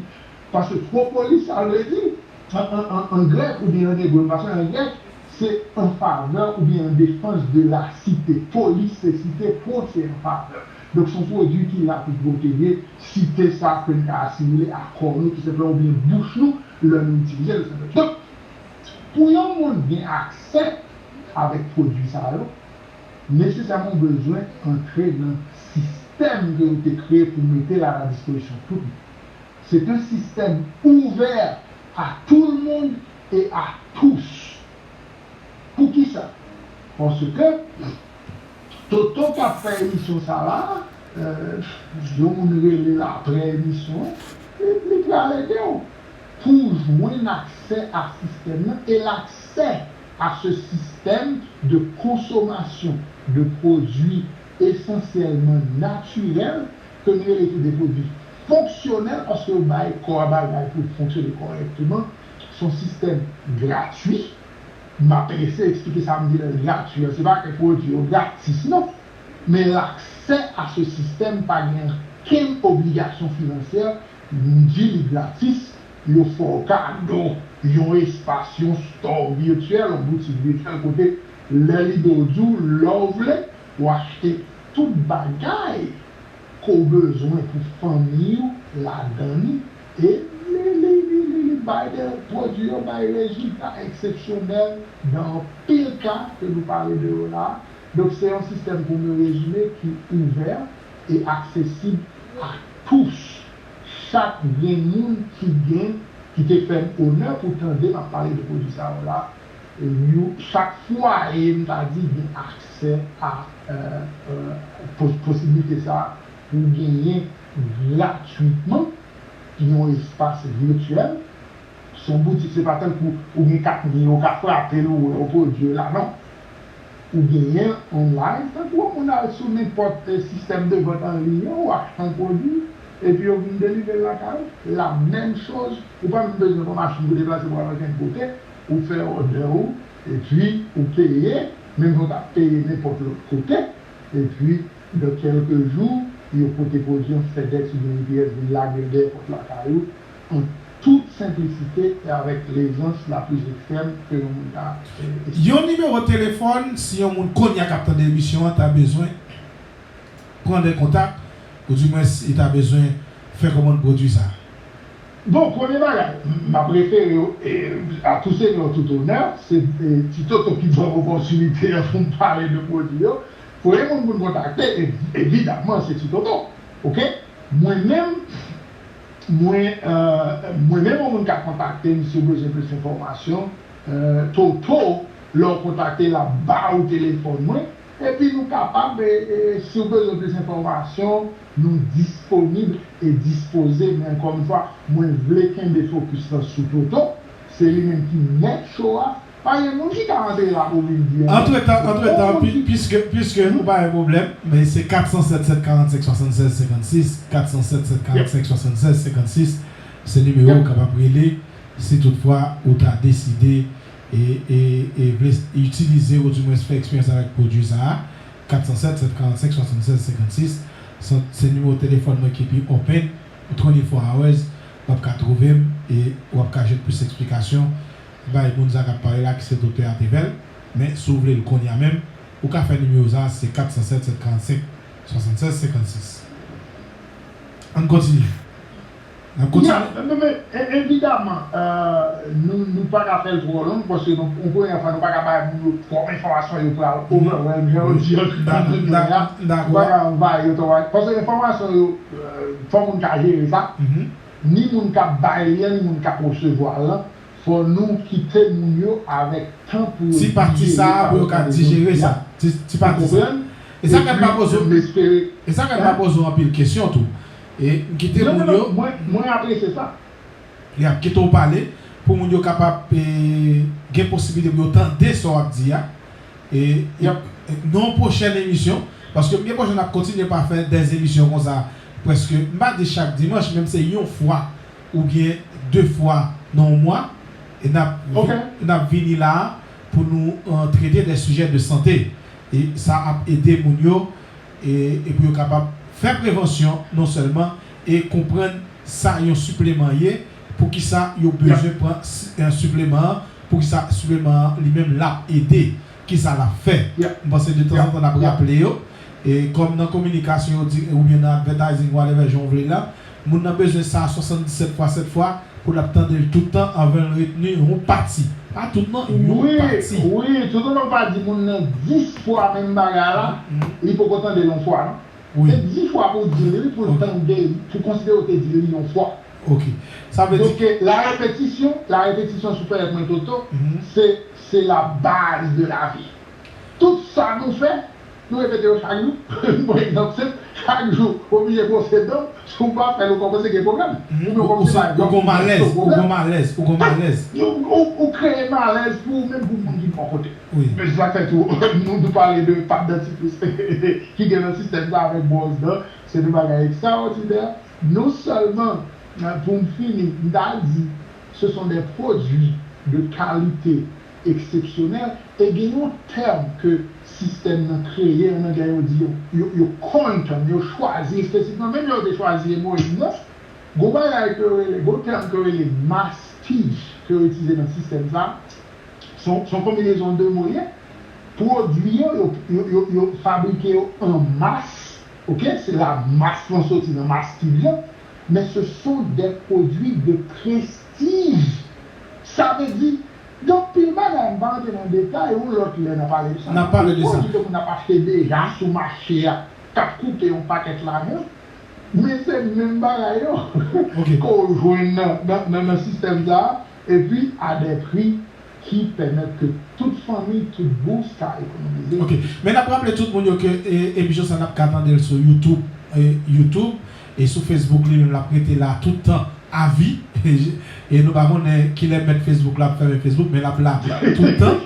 paske pwopolis, sa vle di, an, an, an, an grèk oubyen an ebre, m pa sonje an grèk, se an favè oubyen an defans de la cité. Polis se site, pro se an favè. Donk, se yon pwodui ki la pou pwoteje site sa ke n ka asimile a kò nou, tou senpleman, oubyen bouch nou, lè nou itilize l, tou senpleman. Donk, pou yon moun gen aksè avèk pwodui sa yo, nesesèman w bezwen antre nan sistèm ke yo te kreye pou mete l a la dispozisyon tout moun. Se te yon sistèm ouvè a tout le monde et à tous. Poukisa? Paske Toto k ap fè emisyon sa la, euh, yon moun rele l apre emisyon an, li, li pral ede w pou w jwenn aksè a sistèm nan e l'accès à ce système de consommation de produits essentiellement naturels, ke nou rele tou de pwodui fonksyonèl, paske yo bay kò a bagay pou l fonksyone kòrèkteman. Se yon sistèm gratui. M ap eseye eksplike sa m di lè l gratui an. Se pa ke pwodui yo gratis, non. Men l'accès à ce système pa gen okenn obligasyon finansyè, m di li gratis, yo fè w kado yon espas, yon store virtyèl, yon boutik virtyèl kote lè lide w di w, lè w vle, w achte tout bagay ke w bezwen pou fanmi w ladan li, e li, li, li, li, li bay de pwodui yo bay rezilta eksepsyonèl nan anpil ka ke nou pale de yo la a. Donk, se yon sistèm, pou nou rezime, ki ouvè e aksesib a tous. Chak grenn moun ki gen, ki te fè m onè pou tande m ap pale de pwodui sa yo la, yo, chak fwaye, m ta di, gen aksè a, euh, euh, pos-, posiblite sa a pou genyen gratwitman yon espas virtyèl. Se yon boutik, se pa tankou ou gen kat mil, ou ka frape l, ou wè yon pwodui la, non. Ou genyen online, tankou yon moun al sou nenpòt, eh, sistèm de vant an liy an, ou achte yon pwodui, epi yo vin delivre l lakay ou. La menm choz, ou pa menm bezwen pran machin pou deplase pou al ankenn kote, ou fè òdè ou, epi ou peye, menm jan w t ap peye nenpòt lòt kote, epi dans quelques jours, yo pote pwodui an, FedEx oubyen U P S vin lage l dèyè pòt lakay ou, an tout senplisite e avèk lezans la plis ekstrèm ke yon moun ka, eh, espere. Yon nimewo telefòn, si yon moun kounye a k ap tande emisyon an ta bezwen pran de kontak, oudimwens li ta bezwen fè kòmann pwodui sa a. Bon, premye bagay, m ap refere w, eh, à tout seigneur, tout honneur, se, eh, Ti Toto ki ban m opòtinite an pou m pale de pwodui yo. Premye moun pou n kontakte, ev-, evidaman, se Ti Toto. Oke? Mwen menm, mwen, euh, mwen menm, yon moun ka kontakte m si w bezwen plis enfòmasyon. Euh, Toto, lè w kontakte l, l ap ba ou telefòn mwen. Epi nou kapab, e, e, si w bezwen plis enfòmasyon, nou disponib e dispoze, men ankò yon fwa, mwen vle kenbe fokis lan sou Toto. Se li menm ki mèt cho a. Pa gen moun ki ka antre la pou vin di anyen. Antretan, antretan, pi-, piske, piske nou pa gen pwoblèm, men se kat san sèt, sèt karant senk, swasann sèz, senkannsis, kat san sèt, sèt karant senk, swasann sèz, senkannsis, se nimewo w kapab rele si toutfwa ou ta deside e, e, e vle itilize, oudimwens fè eksperyans avèk pwodui sa a. Kat san sèt, sèt karant senk, swasann sèz, senkannsis, se, se nimewo telefòn mwen ki pi open, twenty-four hours, w ap ka twouve m e w ap ka jwenn plis eksplikasyon bay moun sa k ap pale la, ki se Doktè Atevel. Men, si w vle l kounye a menm, Ou ka fè nimewo sa, se kat san sèt, sèt karannsenk, swasannsèz, senkannsis. Ann kontinye. N ap kontinye. Ya, men, men, men, e- evidaman, euh, nou, nou pa ka fè l twò long, paske nou, yon premyè fwa, nou pa ka bay moun yo twòp enfòmasyon, yo pral overwhelm, jan yo di, yo di, Dakò. Nou pa ka anvayi yo twòp, paske enfòmasyon yo, euh, fò moun ka jere sa, ni moun k ap bay li an, ni moun k ap resevwa l lan, fò nou kite moun yo avèk tan pou yo Ti pati sa a pou yo ka dijere sa. Ti, ti pati sa. E sa fè m pa poze w, e sa fè m pa poze w anpil kesyon tou. E m kite moun yo. Mwen, mwen apresye sa. Y ap kite w pale pou moun yo kapab e, gen posiblite pou yo tande sa w ap di a. E, e, nan yon pwochèn emisyon, paske m gen pwochèn ap kontinye pa fè dè emisyon konsa, prèske, m pa di chak dimanch, men se yon fwa oubyen de fwa nan yon mwa, e n ap, n ap vini la a pou nou euh, trete dè sijè de sante. E sa ap ede moun yo e, e pou yo kapab fè prevansyon non sèlman e konprann sa yon sipleman ye, poukisa yo bezwen pran si- yon sipleman an, poukisa sipleman an li menm l ap ede, kisa l ap fè. M panse de tanzantan n ap raple yo. E kòm nan kominikasyon yo di, oubyen nan advertising, whatever jan w vle la, moun nan bezwen sa swasanndisèt fwa sèt fwa pou l ap tande l tout tan anvan l retni yon pati. Pa tout non, yon pati. Wi, toutotan w pa di moun nan dis fwa menm bagay la, li poko tande l yon fwa non. Se dis fwa pou w di l li, pou l tande, pou konsidere w te di l li yon fwa. Ok. Sa vle di. Donk, la répétition, la répétition, si w pèmèt mwen Toto, se, se la base de la vie. Tout sa nou fè, nou repete yo chak jou. Yon egzanp senp, chak jou, w oblije bwose dan w, si w pa fè l, ou kòmanse gen pwoblèm. Oubyen w kòmanse bay vag, ou gen pwoblèm. Ou gen malèz, ou gen malèz, ou gen malèz. Ou, ou, ou kreye malèz pou ou menm, pou moun ki bò kote w. Men se sa k fè tou, nou, nou pale de pat dantifris ki gen nan sistèm sa avèk bwòs dan. Se de bagay ekstraòdinè. Non sèlman, pou m fini, m ta di, ce sont des produits de qualité exceptionnelle, e gen yon tèm ke sistèm nan kreye, an anglè yo di yo, yo, yo coined, yo chwazi espesifikman, menm jan yo te chwazi emoyin nan, gon bagay ke yo rele, gon tèm ke yo rele mastiche, ke yo itilize nan sistèm sa, se yon, se yon konbinezon de mo ye, pwodui yo, yo, yo, yo, yo fabrike yo an mas, ok, se la mas lan soti nan mastil yo, mais ce sont des produits de prestige. Sa vle di, gen anpil bagay, m pa rantre nan detay, yon lòt lè n a pale de sa. N a pale de sa. Pwodui ke moun ap achte deja sou mache a, k ap koute yon pakèt lajan, men se menm bagay yo ke w jwenn nan, nan, nan, nan sistèm sa a, epi a des prix ki pèmèt ke tout fanmi, tout bous ka ekonomize. Ok. Men n ap raple tout moun yo ke e, emisyon sa n ap ka tande l sou YouTube, e, YouTube, e sou Facebook li menm l ap rete la tout tan avi. E nou pa konnen kilè mèt Facebook la ap fèmen Facebook, men l ap la tout tan.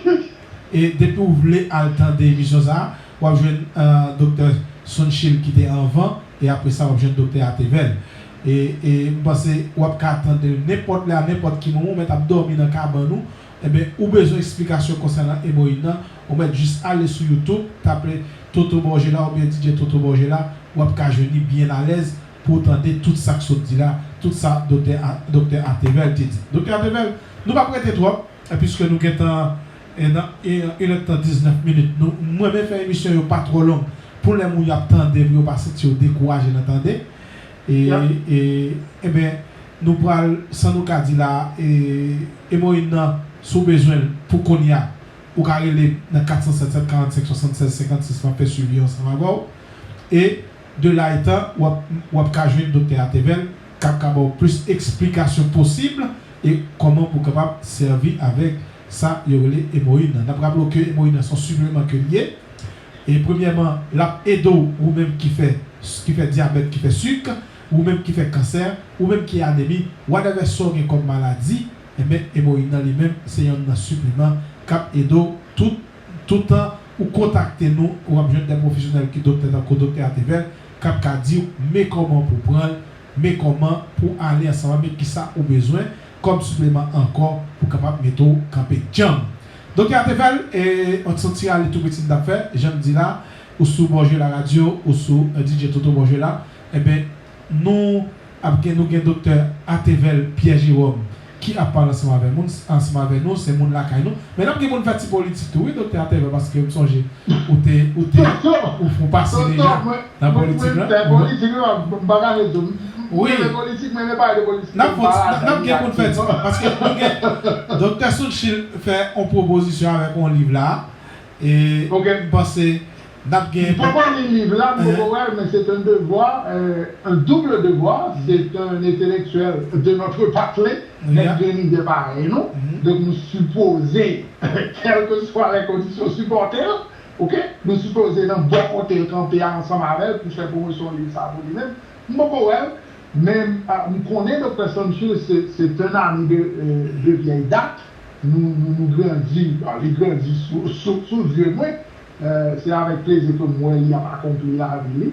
E depi w vle al tande emisyon sa a, w ap jwenn euh, Doktè Sonchil ki te anvan, e apre sa w ap jwenn Doktè Atevèl. E, e m panse w ap ka tande l nenpòt lè, a nenpòt ki moman, w mèt ap dòmi nan kabann ou, enben, ou bezwen eksplikasyon konsènan emoyin nan, ou mèt jis ale sou YouTube, tape Toto Borgela oubyen D J Toto Borgela, w ap ka jwenn li byen alèz pou w tande tout sa k sot di la, tout sa Doktè A- Doktè Atevèl te di. Doktè Atevèl, nou p ap rete twòp, e piske nou gentan e nan e, inèdtan diznèf minit. Nou, m renmen fè emisyon yo pa twò long pou lè moun y ap tande, pou yo pa santi yo dekouraje nan tande. E, e, enben, nou pral, san nou ka di la, e, emoyin nan, si w bezwen l pou kounye a, ou ka rele m nan kat san sèt sèt, karannsenk, swasannsèz, senkannsis, m ap fè swivi ansanm avè w. E, de la etan, w ap, w ap ka jwenn Doktè Atevèl, k ap ka ba w plis eksplikasyon posib e kòman pou w kapab sèvi avèk sa yo rele emoyin nan. N ap raple w ke emoyin nan se yon sipleman ke l ye. E premyèman, l ap ede w, ou menm ki fè, ki fè dyabèt, ki fè sik, ou menm ki fè kansè, ou menm ki anemi, whatever sa w gen kòm maladi, enben, emoyin nan li menm, se yonn nan sipleman k ap ede w tout, tout tan ou kontakte nou, w ap jwenn de pwofesyonèl ki doktè tankou Doktè Atevèl, k ap ka di w men kòman pou w pran l, men kòman pou w ale ansanm avèk kisa ou bezwen kòm sipleman ankò pou w kapab mete w kanpe djanm. Doktè Atevèl, e, yon ti, ti rale tou piti m t ap fè, jan m di la, ou sou Borgela Radio, ou sou, e, D J Toto Borgela, enben, nou ap gen, nou gen Doktè Atevèl Pierre Jérôme, ki ap pale ansanm avè moun, ansanm avè nou, se moun lakay nou. Men n ap gen pou n fè ti politik tou, wi, Doktè Atevè, paske m sonje ou te, ou te, ou, ou pase deja nan politik la. Fè politik, wi, m pa ka ret tou. M renmen politik, m renmen pale de politik. N ap fè, n ap gen pou n fè ti, paske nou gen, Doktè Sunshil fè yon pwopozisyon avèk yon liv la, e m panse n ap gen. M poko li liv la, m poko wè l, men c'est un devoir, euh, un double devoir. C'est un intellectuel de notre patelin, nèg gen lide parèy nou. Donk, nou sipoze, kèlkeswa lè kondisyon, sipòte l, oke? Nou sipoze nan bò kote l kanpe a ansanm avè l pou fè pwomosyon liv sa pou li menm. M poko wè l, men, ah, m konnen Doktè Sunshil, c'est, c'est un ami de, euh, de vieille date. Nou, nou, nou grandi, ah, li grandi sou, sou, sou zye mwen. Euh, se avèk plezi ke m wè li ap akonpli lavi li.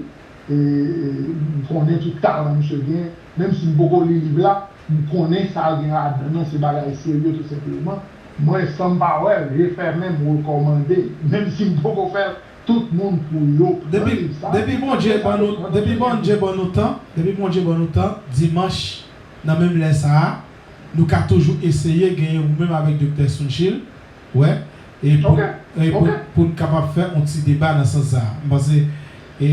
E, e, m konnen tout talan misye gen. Menm si m poko li liv la, m konnen sa l gen ladan l nan, se bagay serye tou senpleman. Mwen, san m pa wè l, je fè men m rekòmande, menm si m poko fè l, tout moun pou yo pran liv sa. Depi Bondye ban nou, depi Bondye ban nou tan, depi Bondye ban nou tan, dimanch, nan menm lè sa a, nou ka toujou eseye genyen ou menm avèk Doktè Sunshil, wè, e pou, e pou, pou n kapab fè yon ti deba nan sans sa a. M panse, e,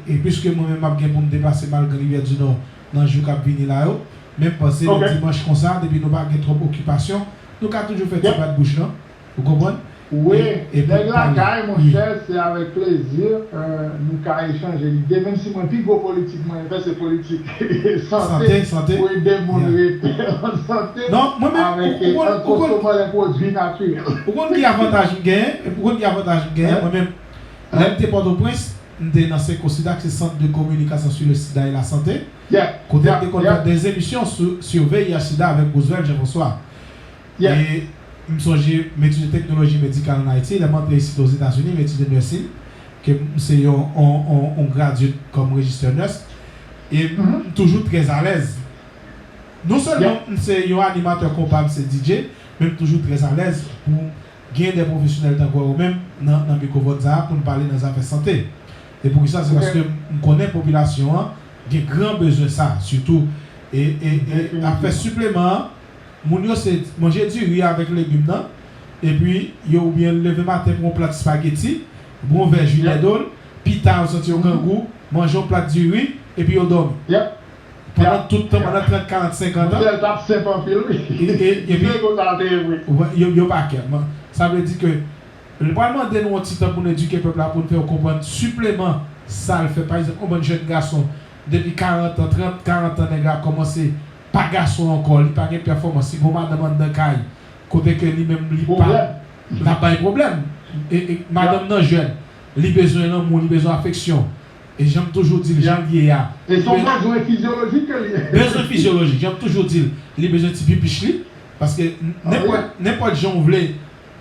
e piske mwen menm m ap gen pou m deplase m al Gran Rivyè di Nò nan jou k ap vini la yo, men m panse yon dimanch konsa, depi nou pa gen twòp okipasyon, nou ka toujou fè ti bat bouch lan. Ou konprann? Wi, nèg lakay, monchè, se avèk plezi, euh, nou ka echanje lide, menm si mwen pi gwo politik mwen fè, se politik sante, pou ede moun rete an sante avèk an konsomman lè pwodui natirèl. Ou konn ki avantaj m genyen? Ou konn ki avantaj m genyen? Mwen menm, lè m te Pòtoprens, m te nan Senkosida, ki se Centre de Communication sur le Sida et la Santé, kote m te konn fè de emisyon sou, sur V I H sida avèk Roosevelt Jean-François. E m sonje m etidye teknoloji medikal ann Ayiti, lè m antre isit Ozetazini, m etidye nursing, ke m se yon, yon, yon, yon graduate kòm rejistè nurse. E m toujou trè alèz. Non sèlman m se yon animatè konpa, m se D J, men m toujou trè alèz pou gen de pwofesyonèl tankou ou menm nan, nan mikwofòn sa a pou n pale nan zafè sante. E poukisa? Se paske m konnen popilasyon an gen gran bezwen sa, sitou, e, e, e afè sipleman an, moun yo se manje diri avèk legim nan, epi yo oubyen leve maten pran yon plat spageti, bwè yon vè ji lèdol, pita yo santi yo grangou, manje yon plat diri, epi yo dòmi. Pandan tout tan, pandan trant, karant, senkant an. Modèl t ap senp anpil, wi. E, e, epi, se konsa l te ye vre. Yo, yo pa kè. Sa vle di ke li pral mande nou yon ti tan pou n edike pèp la, pou n fè yo konprann sipleman sa l fè. Pa egzanp, yon bann jèn gason, depi karant an, trant, karant an, nèg la kòmanse pa gason ankò, li pa gen pèfòmans, li gon madanm anndan kay, kote ke li menm li pa, l ap bay pwoblèm. E, e madanm nan jèn, li bezwen lanmou, li bezwen afeksyon. E jan m toujou di l, jan l ye a. E se yon bezwen fizyolojik ke li ye. Bezwen fizyolojik, jan m toujou di l, li bezwen ti pipich li. Paske n-, nenpòt, nenpòt jan w vle,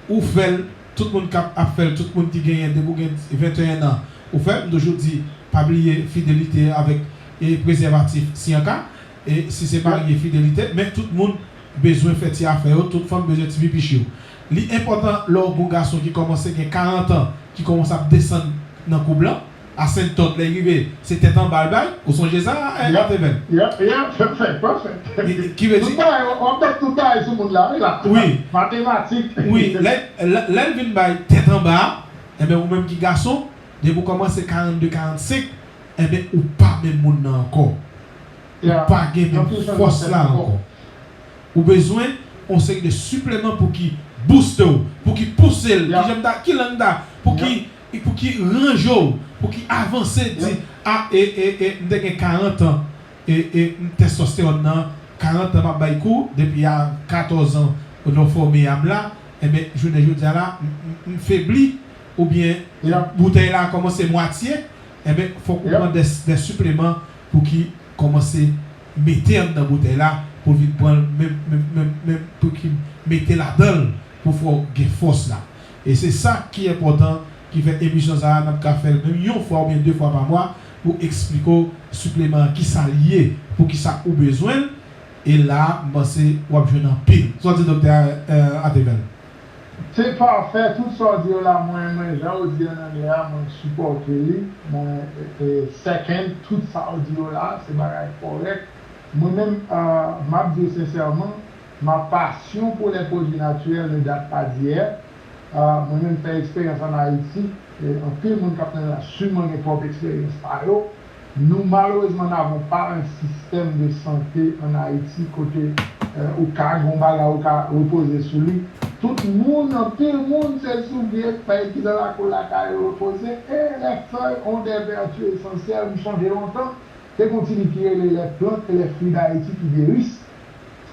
ou fè l, tout moun k ap, ap fè l, tout moun ki genyen, depi w gen venteyen an, ou fè l. M toujou di, pa bliye fidelite avèk, e, prezèvatif, si an ka, e si se marye, fidelite, men tout moun bezwen fè ti afè yo, tout fanm bezwen ti pipich yo. Li enpòtan lè w gon gason ki kòmanse gen karant an, ki kòmanse ap desann nan koub lan, a Sentòt, lè l rive, se tèt anba l bay. Ou sonje sa, eh, Atevèl? Yep, yep, fè, fè, fè. Ki, ki vle di? Tout bagay, w ap met tout bagay sou moun la, wi, la. Wi. Matematik. Wi, lè, lè, lè l vin bay tèt anba, enben, ou menm ki gason, depi w kòmanse karannde, karannsenk, enben, ou pa menm moun nan ankò. Ou pa gen menm fòs la ankò. Ou bezwen yon seri de sipleman pou ki booste w, pou ki pouse l, ki jan m ta, ki lang ta, pou ki, pou ki ranje w, pou ki avanse, di, a, e, e, e, m te gen karant an, e, e, m testostewòn nan, karant an m ap bay kou, depi a katòz an, lè w fòme a m la, enben, jounen jodi a la, m, m, m febli, oubyen boutèy la kòmanse mwatye, enben, fòk ou pran de, de sipleman pou ki kòmanse mete anndan boutèy la pou l vin pran l menm, menm, menm, menm pou ki mete ladan l pou fè w gen fòs la. E se sa ki enpòtan, ki fè emisyon sa a, n ap ka fè l menm yon fwa oubyen de fwa pa mwa pou eksplike w sipleman an, kisa l ye, poukisa ou bezwen l, e la a, m panse w ap jwenn anpil. Sa w di, Doktè, eh, Atevèl? Se pafè, tout sa w di yo la, mwen, mwen, jan yo di an anglè a, mwen sipòte li, mwen, e, e, second tout sa w di yo la, se bagay kòrèk. Mwen menm, ah, m ap di w sensèman, Ma passion pour les produits naturels ne date pas d'hier. Ah, mwen menm fè eksperyans ann Ayiti, e anpil moun k ap tande la siman gen pwòp eksperyans pa yo. Nou malerezman n avon pa yon sistèm de sante ann Ayiti kote, eh, ou ka gen yon bagay ou ka repoze sou li. Tout moun, anpil moun, se sou vye fèy ki nan lakou lakay yo repoze. Et les feuilles ont des vertus essentielles. M sonje lontan, te gen yon ti liv ki rele Les plantes et les fruits d'Haïti qui guérissent.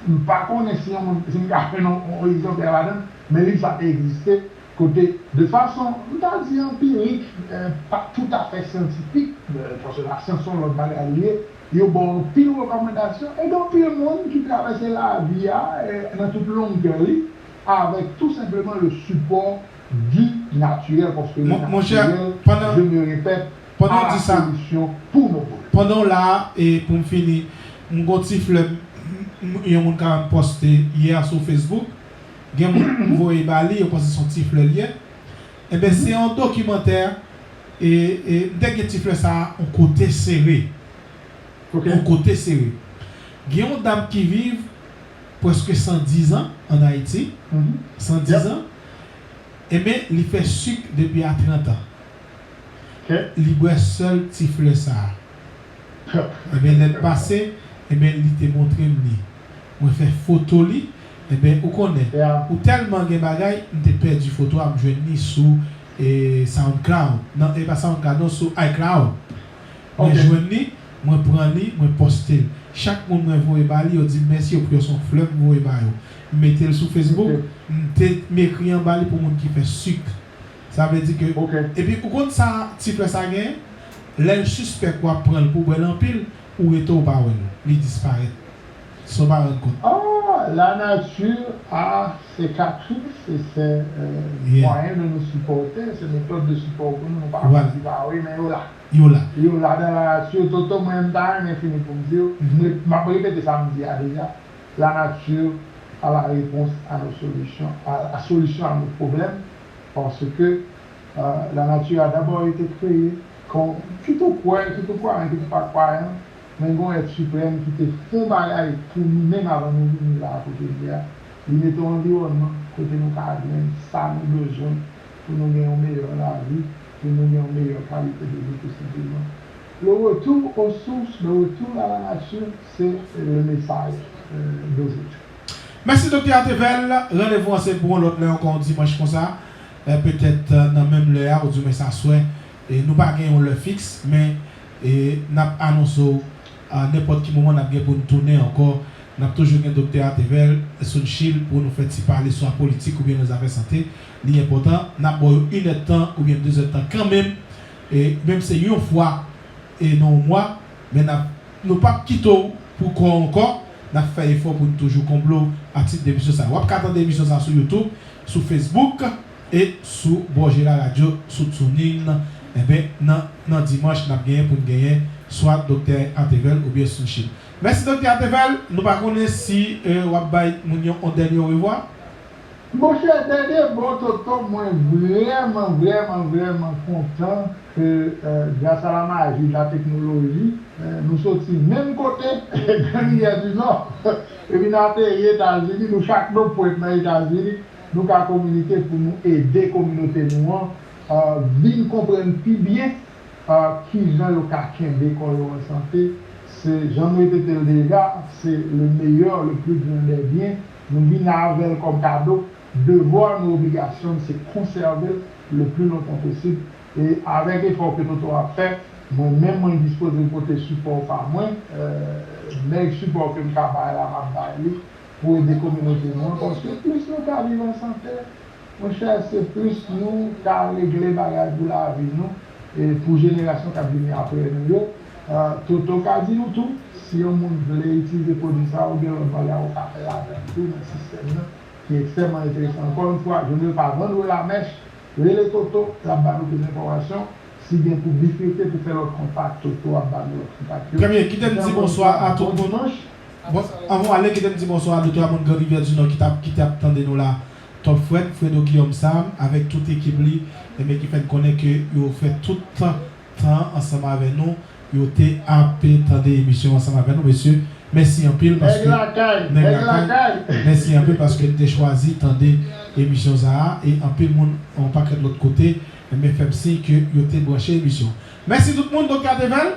M pa konnen si yon moun, si m ka fè yon, yon egzanplè ladan, men liv sa te egziste, kote, de fason, m ta di anpirik, eh, pa toutafè syantifik, eh, paske lasyans se yon lòt bagay li ye, yo ba w anpil rekòmandasyon, e gen anpil moun ki travèse lavi a, eh, nan tout longè li, avec tout simplement le support du naturel, parce que le Mon, mon cher, naturel, pendant, je me répète, pendant a on la dit ça, solution pour nos problèmes. Pandan w la a, e pou m fini, m gon ti flè m, m, yon moun ka pòste yè sou Facebook. Gen moun m voye ba li, yo panse se yon ti flè l ye. Enben, se yon dokimantè, e, e m te gen ti flè sa a yon kote sere. Ok. Yon kote sere. Gen yon dam ki viv prèske san diz an ann Ayiti. Mhm. San diz an. Enben, li fè sik depi a trant an. Ok. Li bwè sèl ti flè sa a. Enben, lè m pase, enben, li te montre m li. Mwen fè foto li, enben, ou konnen, Yeah. ou tèlman gen bagay, m te pèdi foto a, m jwenn li sou, e, SoundCloud. Non, e pa SoundCloud, non, sou iCloud. Mwen Ok. jwenn li, mwen pran li, mwen pòste l. Chak moun mwen voye ba li, yo di m mèsi, yo pou yo se yon flè m voye ba yo. M mete l sou Facebook, Ok. m te, m ekri anba li pou moun ki fè sik. Sa vle di ke, Ok. epi ou konn sa ti flè sa genyen? Lè l sispèk w ap pran l pou bwè l anpil, ou rete ou pa wè l, li disparèt. San w pa rann kont. Ah, la nature a ses caprices et ses, euh, Yeah. moyens de nous supporter, ses méthodes de support pou nou, nou pa Voilà. di pa wi, men yo la. Yo la. Yo la dans la nature. Toto, mwen, m ta renmen fini pou m di w, Mhm. mwen, m ap repete sa m di a deja, la nature a la réponse à nos solutions, à, à solution à nos problèmes, parce que, euh, la nature a d'abord été créée, kon, kit ou kwè, kit ou kwayan, kit ou pa kwayan, men gon èt siprèm ki te fè yon bagay pou nou menm avan nou vini la kote n ye a. Li mete yon anviwònman kote nou ka jwenn sa nou bezwen pou nou gen yon meyè lavi, pou nou gen yon meyè kalite de vi tou senpleman. Le retour aux sources, le retour à la nature, c'est le message, euh, d'aujourd'hui. Mèsi Doktè Atevel, randevou an se pou yon lòt lè ankò yon dimanch konsa. Eh, petèt, eh, nan menm lè a, oudimwens aswè. E nou pa gen yon lè fiks, men, e, n ap anonse w, ah, nenpòt ki moman n ap gen pou n tounen ankò. N ap toujou gen Doktè Atevel Sounchil pou nou fè ti pale swa politik oubyen nan zafè sante. Li enpòtan, n ap ba w yon inèdtan oubyen dezèdtan kanmenm. E menm se yon fwa, e nan yon mwa, men n ap, nou p ap kite w pou kò w ankò. N ap fè efò pou n toujou konble w a tit de emisyon sa. W ap ka tande emisyon sa sou YouTube, sou Facebook e sou Bòjela Radio, sou TuneIn. Enben, nan, nan dimanch, n ap genyen pou n genyen swa Doktè Atevel oubyen Sounchil. Mèsi Doktè Atevel, nou pa konnen si, eh, w ap bay moun yo yon dènye orevwa. Monchè, dènye mo, Toto, mwen vrèman, vrèman, vrèman kontan ke, euh, gras a la maji de la teknoloji, euh, nou soti menm kote, nan Rivyè di Nò, epi n ateri Etazini, nou chak nou pwent nan Etazini, nou ka kominike pou nou ede kominote nou an, euh, vin konprann pi byen, euh, kijan yo ka kenbe kò yo an sante. Se, jan m repete l deja, c'est le meilleur, le plus grand des biens. Nou vin avè l kòm kado. Devwa nou, obligasyon n, se konsève l le plus longtemps possible. E avèk efò ke Toto ap fè, mwen menm, mwen dispoze pote sipò pa mwen. Euh, nèg sipò ke m ka bay la, m ap bay li pou ede kominote nou an, paske plis nou ka viv an sante, monchè, se plis nou ka regle bagay pou lavi nou e pou jenerasyon k ap vini apre nou yo. Euh, Toto ka di nou tou, si yon moun vle itilize pwodui sa a oubyen lòt bagay, ou ka fè ladan l tou nan sistèm nan, ki ekstrèmman enteresan. Encore une fois, je ne veux pas vendre la mèche, rele Toto, l ap ba nou plis enfòmasyon. Si gen pou bifike, pou fè lòt kontak, Toto ap ba nou lòt kontak yo. Trè byen, kite m di bonswa a tout moun. Bon, anvan w ale, kite m di bonswa a de twa moun Gran Rivyè di Nò ki t ap, ki t ap tande nou la. Top Fred, Fredo Guillaume Sam, avèk tout ekip li, enben ki fè n konnen ke yo fè tout tan, tan ansanm avè nou, yo te ap tande emisyon ansanm avè nou, mesye. Mèsi anpil paske nèg lakay, nèg lakay. Mèsi anpil paske n te chwazi tande emisyon sa a e anpil moun yon pakèt lòt kote men fè m siy ke yo te branche emisyon. Mèsi tout moun, Doktè Atevel.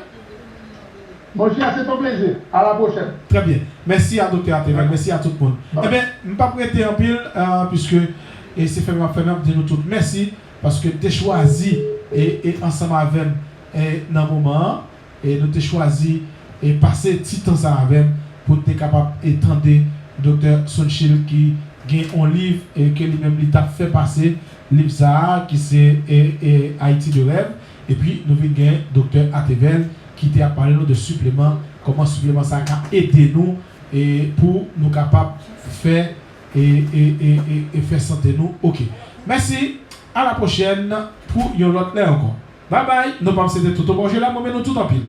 Monchè, se ton plezi. A la pwochèn. Trè byen. Mèsi a Doktè Atevel. Mèsi a tout moun. Ebyen, m p ap rete anpil piske e se fèmen m ap fèmen, m ap di nou tout mèsi paske n te chwazi e ansanm avè m nan moman an. E nou te chwazi e pase ti tan sa avè m pou n te kapab e tande Doktè Sunshil ki gen yon liv e ke li menm li t ap fè pase, liv sa a ki se e, e Haïti de rêve. Epi nou vin gen Doktè Atevel ki te ap pale nou de sipleman, kòman sipleman sa a ka ede nou e pou nou kapab fè e, e, e, e, e fè sante nou oke. Mèsi, a la pwochèn pou yon lòt lè ankò. Babay, non pa m se te Toto Borgela, mwen renmen nou tout anpil.